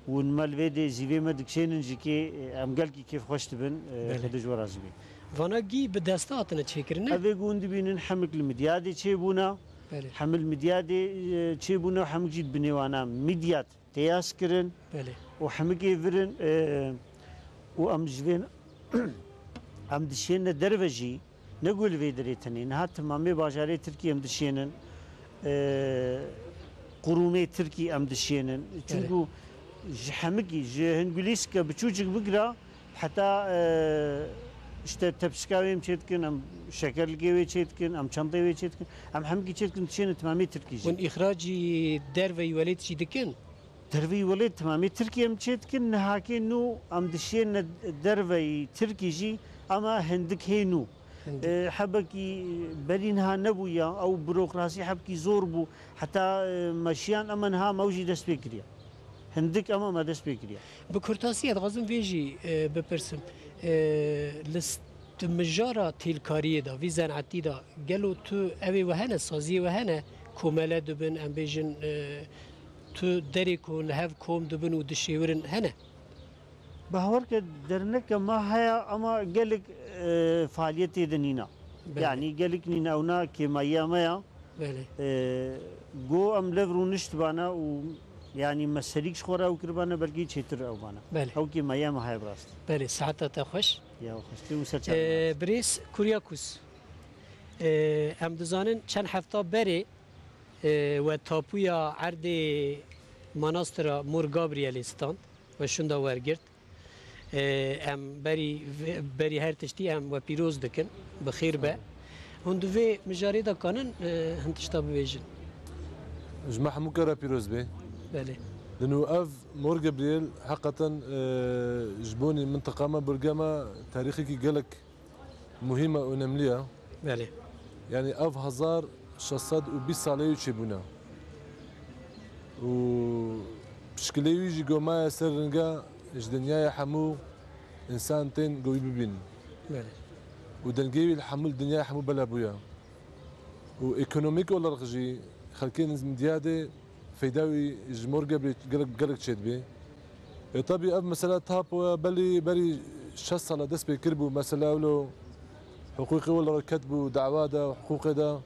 hûn me li vê dê zîvê me dikişênin jî kê, e, em gelkî kêfxweş dibin, e, Belê. Xwedê ji we razî be. Vana gî bi desta hatine çêkirin, ne? Ev ê ku hûn dibînin hemik li Midyadê çêbûna. Belê. Hemil Midyadê, e, çêbûna û hemik jî di binê wana Midyad tê yaz kirin Belê. Û hemikê virin, e, û em ji vê em dişêne derve jî, ne ku li vê derê tenê, niha timamê bajarê Tirkî em dişênin, e, qurûmê Tirkî em dişênin. Çunku ji hemikî, ji Hingulîske biçûçik bigira, heta, e, işte tepsika wê em çê dikin, em şekerlikê wê çê dikin, em çentê wê çê dikin, em hemikî çê dikin, dişêne timamê Tirkî jî. Hûn îxracî derveyî welêt jî dikin? Derveyî welêt timamê Tirkî em çê dikin, nihakê nû em dişêne derveyî Tirkî jî, ama hindik hê nû. Hindik. E, hebekî berî niha nebûya, ew burokrasî hebkî zor bû, heta, e, meşiyan ema niha me ew jî dest pê kiriye. Hindik ema me dest pê kiriye. Bi kurtasî ez dixwazim vê jî, e, bipirsim. E, li s-, di mijara têlkariyê de, vî zenetî de, gelo tu ew ê we hene, saziyê we hene, komele dibin, em bêjin, e, tu derê ku li hev kom dibin û dişêwirin hene? Bawer ke derneke me heye, ama gelek, e, faaliyetê de nîna. Belê. Yanî gelek nîna, ewna kêmayiya me ya. Belê. E, go em lev rûniştibana û yanî me serîk ji xwe re ew kiribana, belkî çêtir ew bana. Belê. Ew kêmayiya me heye bi rastî. Belê, saeta te xweş. Ya xweştî û ser çavê me. E, birêz Kuryakus, e, em dizanin çend hefta berê, e, we tapuya erdê manastira Mor Gabrielê stand. We şûnda wergirt. E, em berî vê-, berî her tiştî em we pîroz dikin. Bi xêr be. Hûn di vê mijarê de kanin, e, hin tişta bibêjin? Ji me hemû ke re pîroz be. Belê. Di nû ev Mor Gabriel heqeten, e, ji bonî mintiqa me, bölge me tarîxekî gelek muhîm e, önemli ye. Belê. Yanî ev hezar şeş sed û bîst salê wî çêbûne. Û pişkilê wî jî go maye ser ringa ji dinyayê hemû însan tên go wî bibînin. Belê. Û dengê wî li hemû, li dinyayê hemû bela bûye. Û ekonomîk olarak jî xelkê Midyadê feyda wî ji Mor Gebrê gelek, gelek çêdibê. E, tabî ev mesela tapo ye, belî berî şeş sala dest pê kiribû, mesela ewlo hiqûqê wele re ketbû dawa de, hiqûqê de.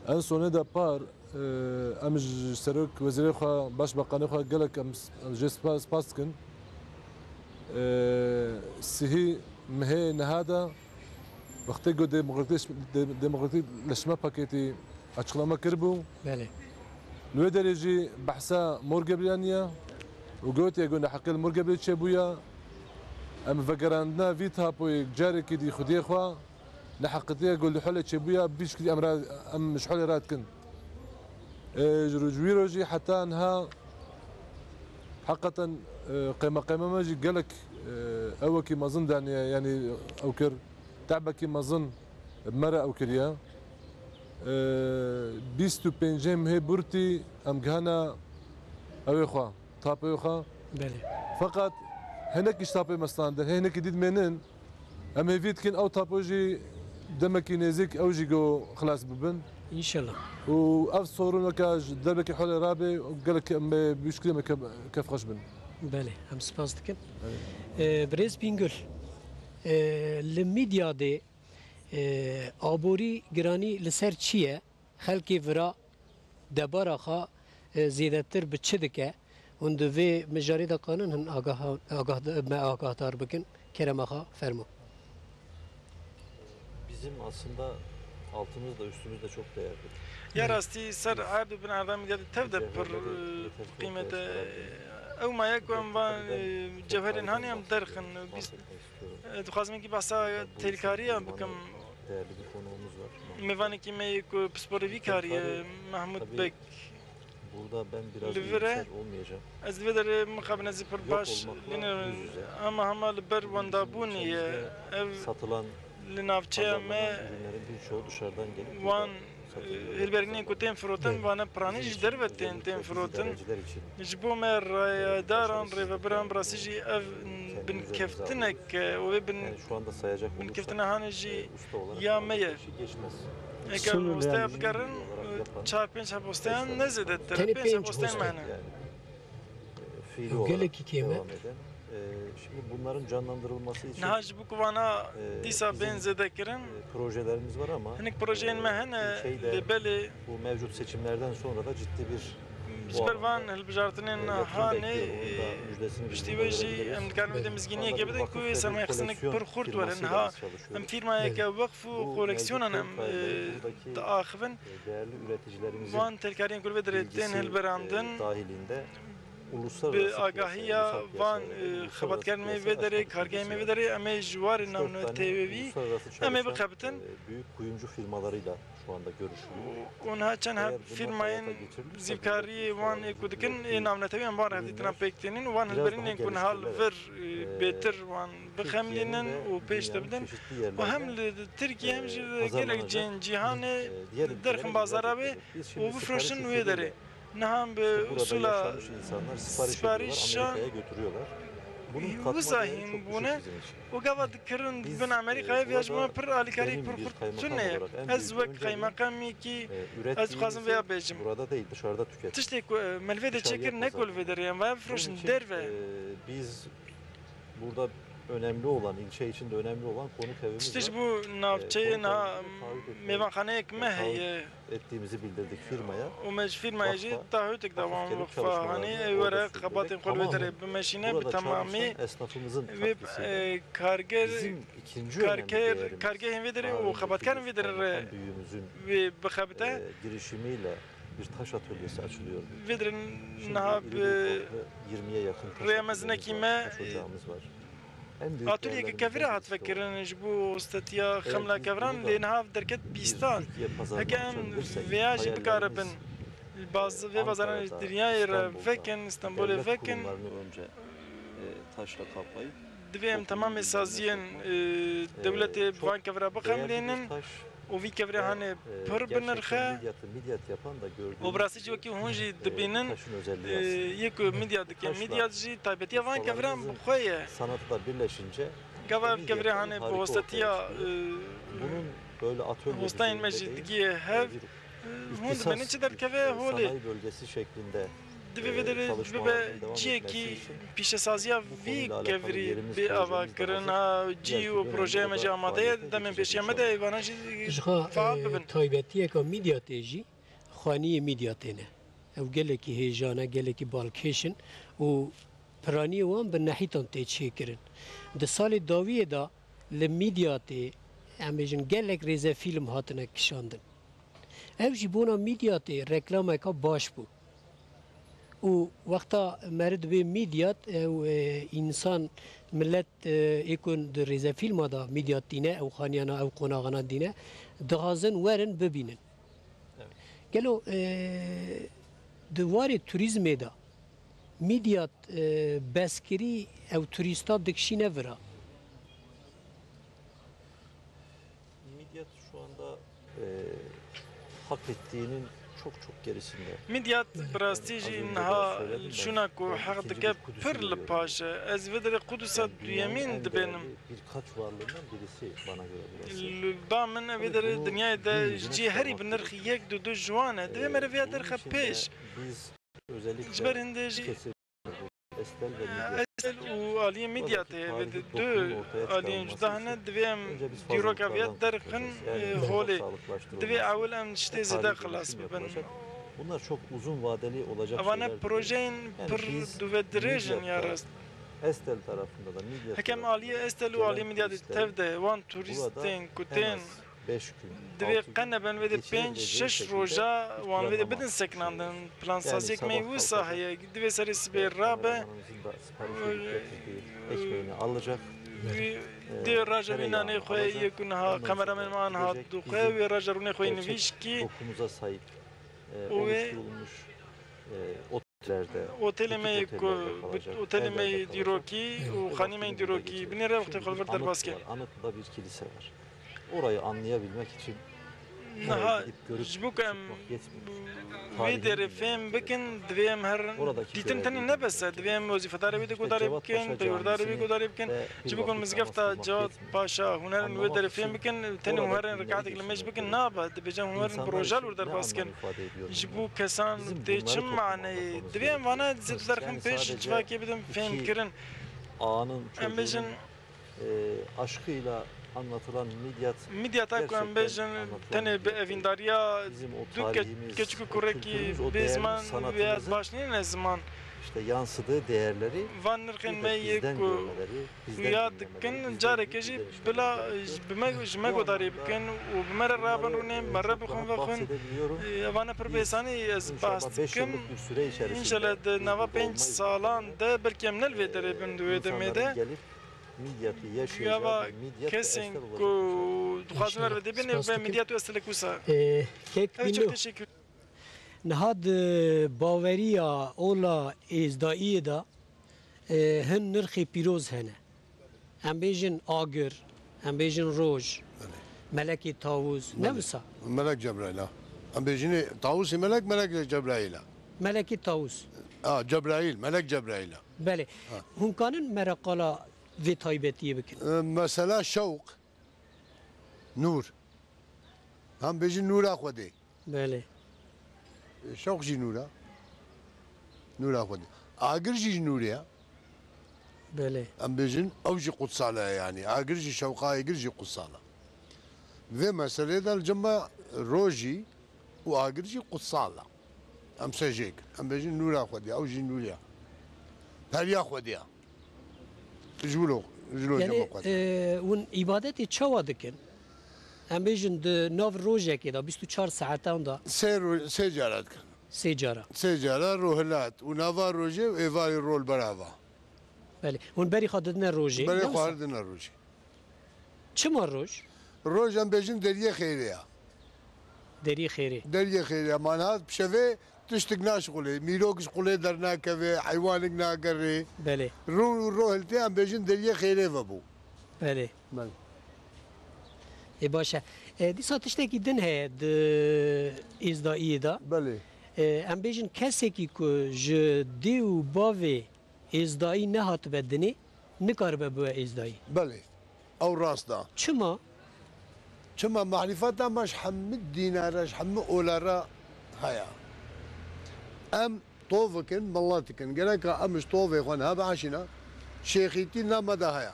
En sonê de par, e, em ji serok wezîrê xwe, başbakanê xwe gelek em, em jê spa-, spas dikin. E, sihî mehê niha de, wextê ku demokratî, de-, demokratîk leşme pakêtî açıklama kiribû. Belê. Li wê derê jî behsa Mor Gebriyan ye û gotiye ku neheqê li Mor Gebrê çêbûye. Em vegerandina vî tapoyê carekî dî xwediyê xwe, neheqîtiye ku li Holê çêbûye, bîşkî em ra, em ji Holê radikin. E, ji roj-, wî rojî heta niha heqeten, e, qeymeqema me jî gelek, e, ew wekî mezin daniye, yanî ew kir, tebekî mezin bi me re ew kiriye. E, bîst û pêncê mehê burtî em gihana ew ê xwe, tapê xwe. Belê. Feqet hinekî ji tapê me standin, hinekî dî dimênin. Em hêvî dikin ew tapo jî demekî nêzîk ew jî go xilas bibin. Înşallah. Û ev sorûneke ji derbekî Holê rabe, gelek em ê bi şikilê me ke-, kefxweş bin. Belê, em spas dikin. Evet. Ee, birêz Bîngul, ee, li Midyadê, ee, aborî giranî li ser çi ye? Xelkê vira debara xwe, e, zêdetir bi çi dike? Hûn di vê mijarê de kanin hin agaha-, agah-, me agahdar bikin? Kerema xwe fermo. Bizim aslında altımız da üstümüz de çok değerli. Ya rastî ser erd û bin erda Midyadê tev de pir, e, qîmet e. Ew maye ku em van, e, cewherên hanê em derxin, bîst, e, dixwazim wekî behsa têlkariya bikim. Değerli bir konuğumuz var. Mêvanekî me yê ku pisporê vî karî ye, Mehmûd Beg. Li vir e. Ez li vê derê mixabin ez ê pir baş lê nêrim. Ama hema li ber wendabûnê ye. Ev li navçeya me wan, e, hêlberînên ku tên firotin, vane piranî ji derve tên, tên firotin. Ji bo me rayedaran, rêvebiran, bi rastî jî ev Binkeftinek, e, û vê bin-, Yani şu anda sayacak olursak, binkeftina hanê jî e, usta olarak ya me ye. Geçmez. Eger Sınırlayan hosteya bigerin, çar pênc heb hosteyan ne zêdetir, tenê pênc heb hosteyan me hene. Yani, e, fiili olarak gelekî kêm e. Devam eden. E, şimdi bunların canlandırılması için, niha ji bo ku vana e, dîsa bên zêde kirin, e, projelerimiz var ama, hinek projeyên me hene, e, şeyde, lê belê bu mevcut seçimlerden sonra da ciddi bir Ji ber van hilbijartinên hanê, piştî wê jî em dikarin vê de mizgîniyekê bidin ku wê sermayexistineke pir xurt were. Niha em fîrmayeke weqf û koleksiyonan em, e, diaxivin. Van têlkariyên ku li vê derê tên hilberandin, bi agahiya van, e, xebatkarên me vê derê, kargehên me vê derê, em ê ji warê navneteweyî em ê bixebitin. Büyük kuyumcu firmalarıyla şu anda görüşülüyor. Û niha çend heb fîrmayên zîvkariyê wan ê ku dikin, ê navnetewî em wan re hevdîtina pêk tênin û van hilberînên ku niha li vir, e, bêtir wan bixemilînin û pêş de bidin û hem li Tirkiye hem jî li gelek cihên cîhanê derxin bazara wê û bifroşin wê derê. Niha em bi usula siparîşan wisa hîn bûne. û gava dikirin bin Amerîkayê vêya ji me pir alîkarî pir xurt tune ye. Ez wek qeymeqamekî ez dixwazim vêya bêjim. Tiştê ku, e, me li vê de çêkir ne ku li vê derê em vaya bifroşin derve. Burada önemli olan, ilçe içinde önemli olan konuk evimiz var. Tiştê ji bo navçeyê niha mêvanxaneyek me heye. Ettiğimizi bildirdik firmaya. Û me ji fîrmayê jî taahhûtek da wan wexfa hanê ew were xebatên xwe li wê derê bimeşîne bi temamî. Wê, e, karger, karger, kargehên vê derê û xebatkarên vê derê re wê bixebite. Vê derê niha bi rêya mezinekî me, e, Atölyeke kevira hat vekirin ji bo hostetiya xemla keviran, lê niha derket bîstan. Heke em vêya jî bikaribin, baz-, vê bazarên ji dinyayê re vekin, Stenbolê vekin, divê em temamê saziyên, e, dewletê bi van kevira bixemilînin. Û vî kevirê hanê pir bi nirx e. Û bi rastî jî wekî hûn jî dibînin, e, yê ku Midyat dike, Midyat jî taybetiya van keviran bi xwe ye. Gava ev kevirê hanê bi hostetiya, e, hostayên me jî digiye hev, e, hûn dibînin çi derdikeve holê. Divê vê derê bibe cihekî pîşesaziya vî kevirî bê avakirin. Ha, cî û projeya me jî amade ye. Demên pêşiya me de vana jî fehal bibin. Taybetiyeka Midyatê jî xaniyê Midyatê ne. Ew gelekî hêjan e, gelekî balkêş in û piraniyê wan bi nehîtan tê çêkirin. Di salê dawiyê de li Midyatê, em bêjin, gelek rêzefîlm hatine kişandin. Ev jî bona Midyatê reklameka baş bû. Û wexta meriv dibê Midyat, ew, e, însan, milet, e, ê ku di rêzefîlma de Midyat dîne, ew xaniyana, ew qonaxana dîne, dixwazin werin bibînin. Evet. Gelo, e, di warê turîzmê de Midyat, e, beskirî ew turîsta dikişîne vira? Midyat şu anda, e, hak ettiğinin çok çok gerisinde. Midyat bi rastî jî niha şûna ku heq dike pir li paş e. Ez vê derê Qudusa duyemîn dibênim. Birkaç varlığından birisi bana göre burası. Li ba min vê derê dinyayê de ji cihê herî bi nirx yek du du ji wan e. Divê meriv vêya derxe pêş. Ji ber hindê jî Estel û aliyê Midyatê heye, vê du aliyên cuda hene, divê em dîroka vêya derxin, e, holê. Divê ewil em tiştê zêde xilas bibin. Evane projeyên pir dûvedirêj in ya rast. Heke em aliyê Estel û aliyê Midyatê tev de wan turîstên ku tên Divê qe neben vê de pênc şeş roja wan vê de bidin sekinandin. Plansaziyek me wisa heye. Divê serê sibê rabe. Wî dê raja vî nanê xwe yê ku niha kameramên me an hat dû xwe, wê raja rûnê xwe yê nivîşkî. Û wê Otelê me yê ku, otelê me yê dîrokî û xanî me yê dîrokî binêre wextê xwe li vir derbas ke. Anıt'ta bir kilise var. Orayı anlayabilmek için Niha ji bo ku em wê derê fêm bikin, divê em her dîtin tenê ne bes e, divê em wezîfedarê wê de guhdarê bikin, peywirdarê wê guhdarê bikin. Ji bo ku mizgefta Cevat Paşa hunerên wê derê fêm bikin, tenê hunerên rekatek li mêj bikin nabe, dibêje hunerên bi roja li wir derbas kin. Ji bo kesan tê çi maneyê? Divê em vana zêdetir xin pêş civakê bidin fêmkirin. Em bêjin, e, aşkıyla anlatılan Midyat Midyata ku em gerçekten bêjin, anlatılan tenê bi Midyat evîndariya bizim o du ke-, tarihimiz, keçik û o kurekî kültürümüz, o bê değerli ziman sanatımızın vê baş nîne ziman. İşte yansıdığı değerleri Van nirxên me yê bizden ku görmeleri, bizden huya dinlemeleri, dikin, bizden carekê jî bila bi me, ji me guhdarî bikin û bi me re rabin rûnê, me re bixwin vexwin. Ê, evane pir bêsanî ez behs dikim. Înşallah di nava pênc salan de belkî em ne li vê derê bin di wê demê de. Gava kesên ku dixwazin wer ve dê bin û be Midyat û Estelek wisa. Ê, kek Ev çok teşekkür. Niha di baweriya ola êzdayiyê de, e, hin nirxê pîroz hene. Em bêjin agir, em bêjin roj, Belê. Melekê tawûz, ne Belê. Wisa? Melek Cebraîl, ha. Em bêjinê tawûsê melek, melek Cebraîl, ha. Melekê tawûz. Ha, Cebraîl, melek Cebraîl, ha. Belê. Ha. Hûn kanin me re qala vê taybetiyê bikin? E, mesela şewq, nûr. Em bêjin nûra Xwedê. Belê. Şewq jî nûr e. Nûra Xwedê. Agir jî ji nûrê ye. Belê. Em bêjin, ew jî qutsal e yanî. Agir jî, şewqa agir jî qutsal e. Vê meselê de li cem me rojî û agir jî qutsal e. Em sejêk. Em bêjin nûra Xwedê, ew jî nûrê ye. Periya Xwedê ye. Ji wilo, ji lo Yanî, cem xwe. E, hûn îbadetê çawa dikin? Em bêjin di nav rojekê de, bîst û çar saetan de? Sê ro-, sê cara dikin. Sê cara. Sê cara rohilat û nava rojê û êvarê rol berava. Belê. Hûn berî xwe didine rojê, Berê ne wisa? Xwe didine rojê. Çima roj? Roj em bêjin deriyê xêrê ya. Deriyê xêrê. Deriyê xêrê ya. Manhat bi şevê tiştik naşixulê. Mîrok ji qulê dernakeve, heywanik nagerê. Belê. Rû û rohiltê em bêjin deriyê xêrê vebû. Belê. Belê. Ê baş e. E, dîsa tiştekî din heye di êzdayiyê de. Belê. E, em bêjin kesekî ku ji dê û bavê êzdayî nehatibe dinê, nikaribe bibe êzdayî. Belê. Ew rast e. Çima? Çima marîfeta me ji hemû dîna re, ji hemû ola re heye. Em tov dikin, milet dikin. Gereka em ji tovê xwe niha biaşîne. Şêxîtî nav me de heye.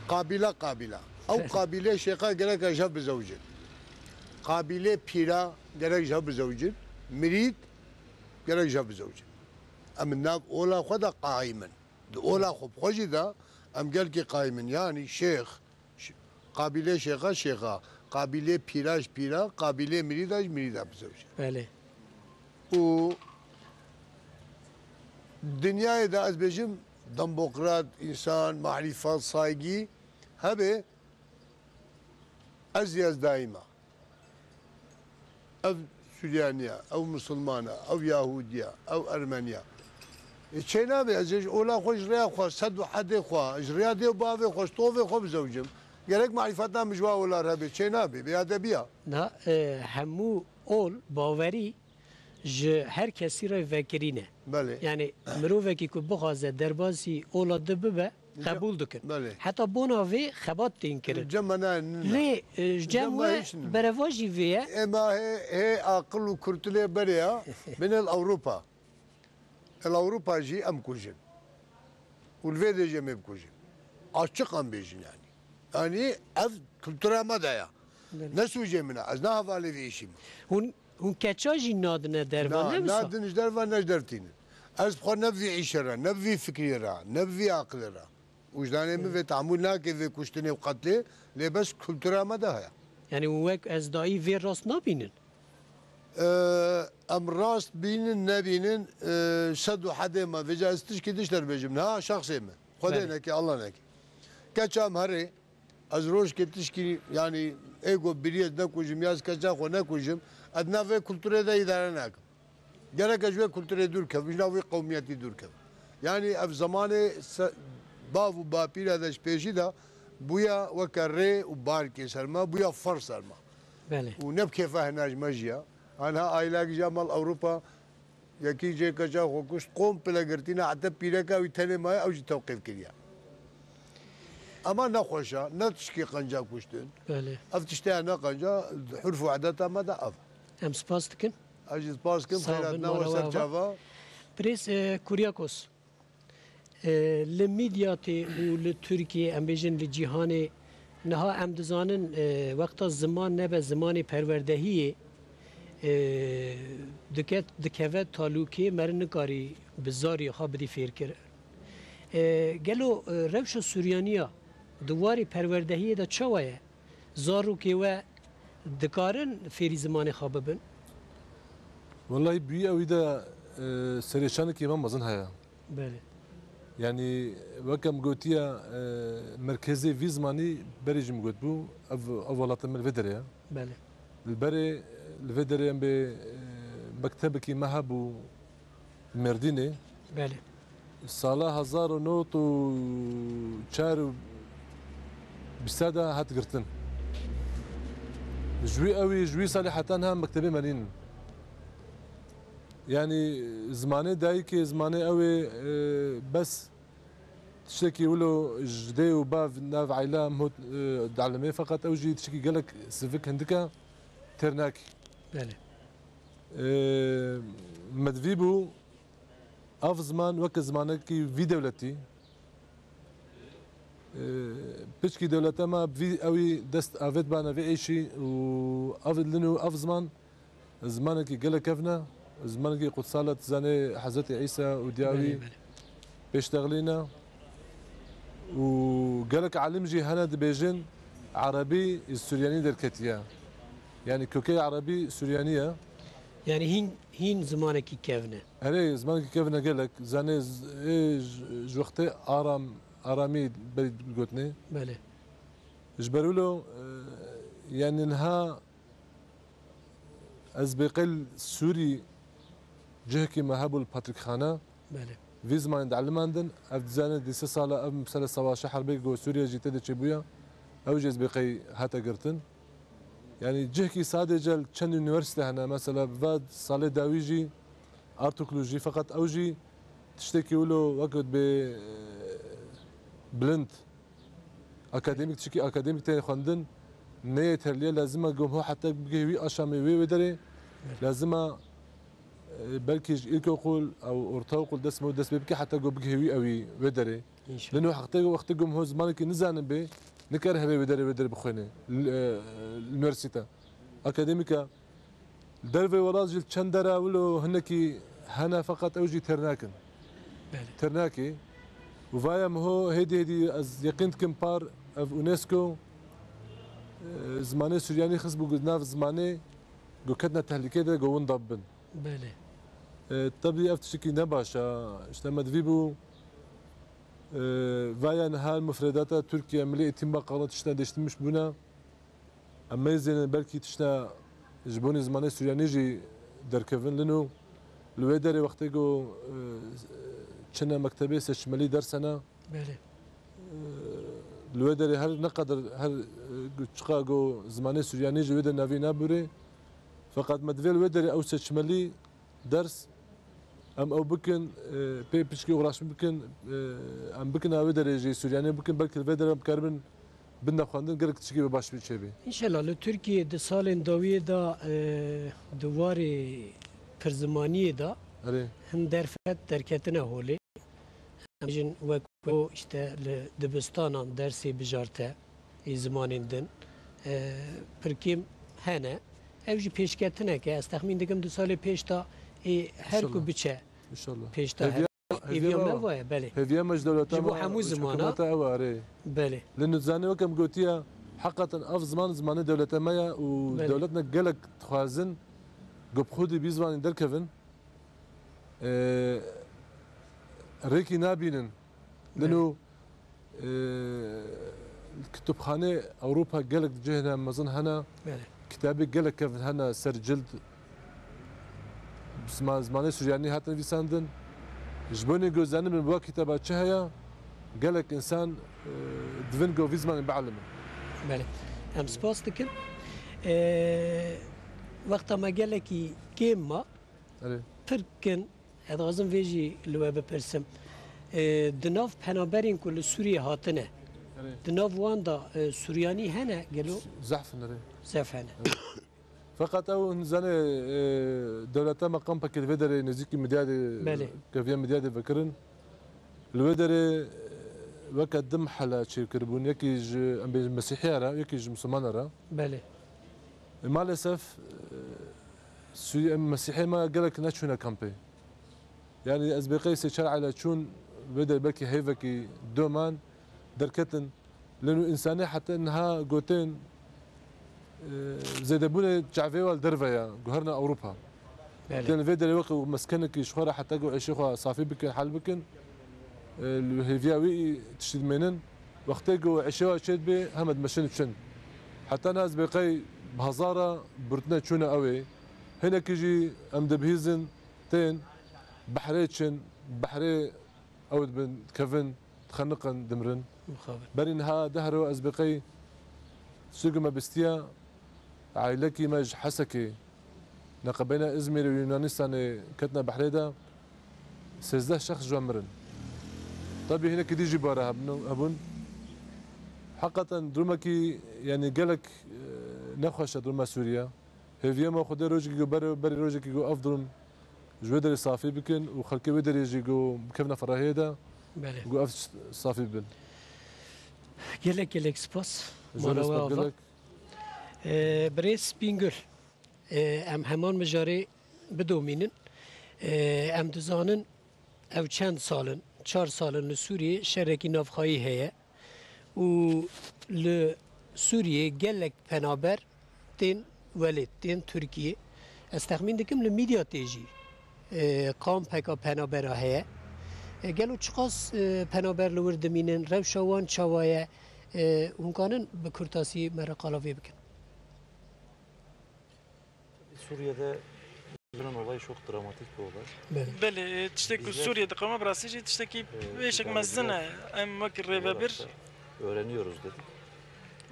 Qabîle, qabîle. Ew qabîlê şêxa gereka ji hev bizewicin. Qabîlê pîra gerek ji hev bizewicin. Mirîd gerek ji hev bizewicin. Em nav ola xwe de qaîm in. Di ola xwe bi xwe jî de em gelkî qaîm in. Yanî şêx, ş-, qabîlê şêxa şêxa, qabîlê pîra ji pîra, qabîlê mirîda ji mirîda bizewicin. Belê. Û dinyayê de ez bêjim demokrat, însan, marîfet, saygî hebe, ez jî ez daîma. Ev Suryanî ye, ew Misilman e, ew Yahûdî ye, ew Ermenî ye. Ê, çê nabe ez ê ji ola xwe, ji rêya xwe, sed û hedê xwe, ji rêya dê û bavê xwe, ji tovê xwe bizewicim. Gerek marîfeta min ji wa ola re be, çê nabe, bêedebiya. Na, e, hemû ol, bawerî ji her kesî re vekirî ne. Belê. Yanî mirovekî ku bixwaze derbasî ola di bibe, qebûl dikin. Belê. Heta bona vê xebat tên kirin. Cem me ne, ne. Lê, e, ji cem Cem me we hiç ne. Berevajî vê ye. Ema hê, hê aqil û kurtilê berê ya, binê li Ewropa. Li Ewropa jî em kujin. Û li vê dê jî em ê bikujin. Açiq em bêjin yanî. Yanî ev kultura me de ya. Belê. Ne sûcê min e. Ez ne hevalê vê îşî me. Hûn, hûn keça jî nadine derva, Na, ne wisa? Nadin ji derva, ne ji dertînin. Ez bi xwe ne bi vî îşe re, ne bi vî fikrê re, ne bi vî aqilê re. Wijdanê min vê tehmûl nake vê kuştinê û qetlê, lê bes kultura me de heye. Yanî hûn wek êzdayî vê rast nabînin? Ee, em rast bînin, nebînin, ee, sed û hedê me. Vêca ez tişkî dişt derbêjim. Niha şexsê min. Xwedê Belê. Neke, Allah neke. Keça em herê, ez rojkê tişkî, yanî ê go birî ez nekujim, ya ez keça xwe nekujim, ez nav vê kulturê de îdare nakim. Gerek ez ji wê kulturê dûr kevim, ji nav wê qewmiyetî dûr kevim. Yanî ev zemanê se-, bav û bapîra de ji pêşî de bûya weke rê û barkê ser me, bûya ferz ser me. Belê. û ne bi kêfa hena ji me jiya. Anha ailek jî mal Ewropa, yekî jê keça xwe kuşt, komple girtîne, heta pîreka wî tenê maye, ew jî tewqîf kiriye. Ama ne xweş e, ne tişkî qenca kuştin. Belê. Ev tişteya ne qenca, hurf û edeta me de ev. Em spas dikin. Ez jî spas kim, Sağ xeyrat bin, nawe mala ser ava. Çava. Birêz, e, Kuryakos, e, li Midyatê û li Tirkiyê, em bêjin li cîhanê, niha em dizanin, e, wexta ziman nebe zimanê perwerdehiyê, e, diket, dikeve talûkê, meriv nikarî bi zarî xwe bidî fêrkir. E, gelo, e, rewşa Suryaniya di warê perwerdehiyê de çawa ye? Zarokê we dikarin fêrî zimanê xwe bibin? Wellahî bi wî ewî de, e, serêşanekî me mezin heye. Belê, Yanî weke min gotiye, e, merkezê vî zimanî berê jî min gotibû, ev, ev welatê me li vê derê ye. belê, Li berê, li vê derê em bê, e, mektebekî me hebû Mêrdînê. belê. Sala hezar û nod û çar û bîst de hat girtin. Ji wî ewî, ji wî salî heta niha mektebê me nînin. Yanî zimanê dayikê, zimanê ewê, e, bes tiştekî wilo ji dê û bav nav eyla hot, e, dielime, feqet ew jî tiştekî gelek sivik hindike têr nakî. Belê. E, me divî bû ev ziman weke zimanekî vî dewletî, e, piçkî dewlete me bi vî ewî dest avêt bane vê êşî û ev lino ev ziman zimanekî gelek kevn e, zimanekî qutsal e, tu zanê Hezretî Îsa û diya wî Belê, belê. pêştexlî ne. Û gelek alim jî hene dibêjin Erebî Suryanî derketiye. Yanî kokê Erebî Suryanî ye. Yanî hîn, hîn zimanekî kevn e. Erê, zimanekî kevn e gelek. Zanê z-, ê, ji, ji wextê aram, aramî berî gotinê. Belê. Ji ber wilo, e, yanî niha ez bêqel Sûrî cihekî me hebû li Patrîkxana. Belê. Vî zimanê dieliman din, ev dizane dî sê sala ev mesele savaşa herbê ku Sûriye jî tê de çêbûya, ew jî ez bêqey hate girtin. Yanî cihkî sadece li çend unîversîte hene, mesela va salê dawî jî Artuklu jî, feqet ew jî tiştekî wilo wek bê, e, bilind. Akademîk, tiştekî akademîk tên xwendin neyê terliye, lazim e gom ho heta bigihê wî aşamê wê wê derê. Lazim e, e, belkî ji îlkokul ew ortaokul dest me dest pê bike heta go bigihê wî ewî wê derê. İnşallah. Lino hextê wextê gom ho zimanekî nizanin bê, nikare here wê derê wê derê bixwêne. L-, e, unîversîte. Akademîka. Li dervê welat jî li çend dera wilo hinekî hene, feqet ew jî têr nakin. Belê. Têr nakê. Û vaya min ho hêdî hêdî ez yeqîn dikim par ev UNESCO, e, zimanê Suryanî xist bû nav zimanê ku ketine tehlîkê de ku winda bibin. Belê. E, tebî ev tiştekî ne baş e. Îşte me divî bû, e, vaya niha mufredata Tirkiye, Milli Eğitim Bakanlığı tiştine değiştirmiş bûne. Em meyzêne belkî tişta ji bonê zimanê Suryanî jî derkevin. Lino li wê derê wextê ku, e, çine mektebê seçmelî ders hene. Belê. Li wê derê her ne qedir her, e, çiqa ku zimanê Suryanî ji wê de navî nabûrê. Feqet me divê li wê derê ew seçmelî ders em ew bikin, e, pê piçkî uğraşme bikin, e, em bikin a wê derê jî Suryanî bikin, belkî li vê derê em karibin bin de xwendin, gelek tişkî bi baş çêbê. İnşallah li Tirkiye di salên dawiyê de, e, di warê pirzimaniyê de Erê. hin derfet derketine holê. Em jin wek ku işte li dibistanan dersê bijarte ê zimanên din, e, pirkêm hene. Ev jî pêşketineke, ez texmîn dikim du salê pêş de ê her ku İnşallah. biçe İnşallah. pêş de Hêviya- hebe. hêviya Hêviya me me wa. wa ye, belê. Hêviya me ji dewleta Ji bo me, hemû ji zimana. Hikûmeta ew e, erê. Belê. Lê nizanê weke em gotiye, heqeten ev ziman, zimanê dewleta me ye û Belê. dewlet ne gelek dixwazin ku bi xwedî bî zimanî derkevin, e, rêkî nabînin. Belê. Lino, e, kitobxanê Ewropa gelek cihê mezin hene. Belê. Kitabê gelek kevin hene ser cild. Zima-, zimanê Suryanî hatin nivîsandin. Ji bo nê ku zanibin bi wa kitaba çi heye, gelek însan, e, divin ku vî zimanê bielimin. Belê. Em spas dikin. E, wexta me gelekî kêm ma, Erê. Pir kin, ez dixwazim vê jî li we bipirsim. E, di nav penaberên ku li Sûriyê hatine, Erê. Di nav wan de, e, Suryanî hene gelo? Zehf in, erê. Zehf hene. Feqet ew hin zanê, e, dewleta me kampekê li vê derê nêzîkî Midyadê, Belê. Keviya Midyadê vekirin. Li wê derê, e, weke du mehela çêkiribûn. Yekî ji, em bêjin, Mesîhiya re, yekî ji Misilmana re. Belê. E, maalesef, e, Sûrî-, em Mesîhê me gelek neçûne kampê. Yani ez bêqey sê çar aile çûn, vê derê belkî heyvekî doman derketin. Lê nû însanê heta niha gotên, e, zêdebûnê çavê wal derve ya, guherna Ewropa. Belê. Tên vê derê wek meskenekî ji xwe re heta ku êşê xwe safî bikin, hel bikin. E, li hêviya wî tiştî dimênin. Wextê ku êşê wa çêdibe, heme dimeşin çin. Heta niha ez bêqey bi hezara birtine çûne ew ê. Hinekî jî em dibihîzin tên behrê çin, behrê ew dibin, dikevin, dixeniqin, dimrin. Mixabin. Berî niha deh ro ez bêqey tiştê ku me bistiya, aîlekî me ji Hesekê, neqebeyna Îzmîr û Yunanistanê ketine behrê de, sêzdeh şexs ji wan mirin. Tabî hinekî dî jî bare hebn-, hebûn. Heqeten durumekî, yani gelek, e, nexweş e duruma Sûriye. Hêviya me Xwedê rojekî ku ber-, berî rojekî ku ev durum ji wê derê safî bikin û xelkê wê derê jî ku bikevine ferahiyê de, Belê. Ku ev s-, safî bibin. Gelek gelek spas. Ji we Mala we spas ava. Gelek. Ee, Birêz Bîngul, ee, em heman mijarê bidomînin. Ee, em dizanin ew çend sal in, çar sal in li Sûriyê şerekî navxweyî heye û li Sûriyê gelek penaber tên welêt, tên Tirkiyê. Ez texmîn dikim li Midyatê jî, e, kampeka penabera heye. E, gelo çiqas, e, penaber li wir dimînin, rewşa wan çawa ye? E, hûn kanin bi kurtasî me re qala vê bikin? Suriye'de yaşanan olay çok dramatik bir olay. Belê. Belê, e, tiştek ku Bizler, Sûriye diqewime, bi rastî jî tiştekî e, wêşek mezin e. Em wek rêvebir olarak da öğreniyoruz dedik.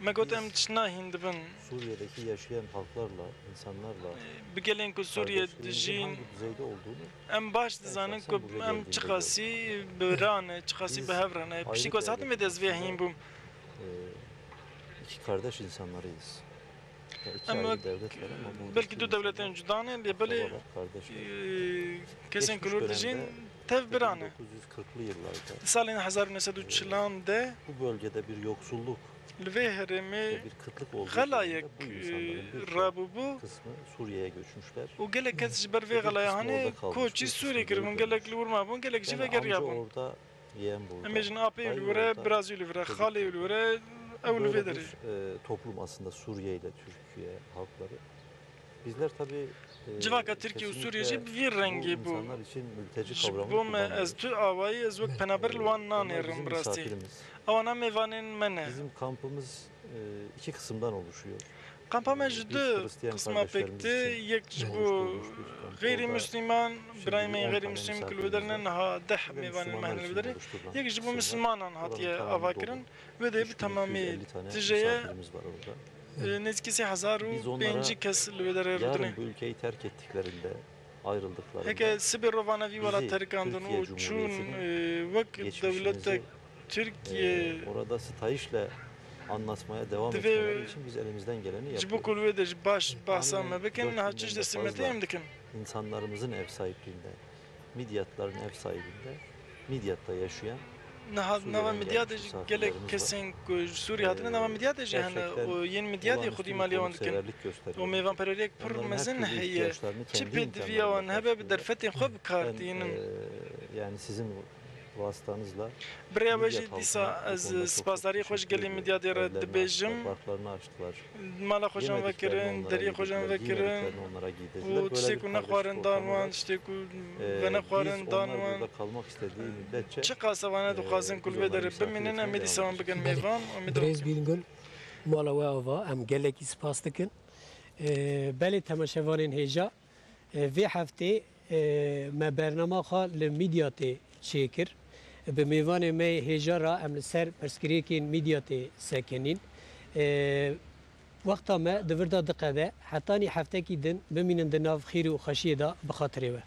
Me got, em tişt nahîn dibin. Suriye'deki yaşayan halklarla, insanlarla, e, bi gelên ku Sûriye kardeşliğimizin dijîn, hangi düzeyde olduğunu, em baş dizanin ku em çiqasî bi re ne, çiqasî bi hev re ne. Piştî ku ez hatim vê de ez vê hîn bûm. E, iki kardeş insanlarıyız. Em belkî du dewletên cuda ne, lê belê, e, kesên ku li wir dijîn tev bira ne. Di salên hezar û neh sed û çilan de li vê herêmê xelayek, e, rabûbû û gelek kes ji ber vê xelaya hanê koçî Sûriyê kiribûn, gelek li wir mabûn, gelek jî vegeriyabûn. Em bêjin apê wî li wir e, birazî wî li vir e, xalê wî li wir e, ew li vê derê. Böyle bir, e, toplum aslında Suriye ile Türkiye halkları. Bizler tabii, e, civaka Tirkiye û Sûriye jî bi vî rengî bû. Ji bo me, ez tu awayî, ez wek penaber li wan nanêrim bi rastî. Ewana mêvanên me ne. Bizim kampımız, e, iki kısımdan oluşuyor. Kampa me ji du qisma pêk tê, yek ji bo xêrî Mislîman, birayên me yên xêrî Mislîm ku li wir der ne, niha deh mêvanên me hene li wir derê, yek ji bo Misilmanan hatiye avakirin. Wê de bi temamî tije ye, e, nêzîkî sê hezar û pêncî kes li wê derê rûdinê. Heke sibê rovane vî welat terikandin û çûn, e, wek dewletek Tirkiye, e, orada sitayişle anlatmaya devam etmeleri için biz elimizden geleni yapıyoruz. Divê ji bo ku li wê de ji baş behsa me bikin, niha çi ji destê me tê em dikin. İnsanlarımızın ev sahipliğinde, Midyatların ev sahibinde, Midyatta yaşayan Niha di nava Midyatê jî gelek kesên ku ji Sûriyê hatine, nava Midyatê jî hene û yên Midyatê xwedî maliya wan dikin. Û mêvanperweriyek pir mezin heye. Çi pêdiviya wan hebe bi derfetên xwe bi kar tînin. Yani sizin vasıtanızla Bi rêya we jî dîsa ez spasdarî xwe ji gelê Midyadê re dibêjim. Mala xwe ji wan vekirin, deriyê xwe ji wan vekirin û tiştê ku nexwarin dan wan, tiştê ku venexwarin dan wan. Çiqas ewana dixwazin ku li vê derê bimînin, em ê dîsa wan bikin mêvan û em ê devam bikin. Birêz Bîngul, mala we ava, em gelekî spas dikin. Ee, belê temaşevanên hêja, e, vê heftê, e, me bernama xwe li Midyatê çêkir. Bi mêvanê me yê hêja re em li ser pirsgirêkên Midyatê sekinîn. E, Wexta me di vir de diqede, hetanî heftekî din bimînin di nav xêr û xweşiyê de bi xatirê we.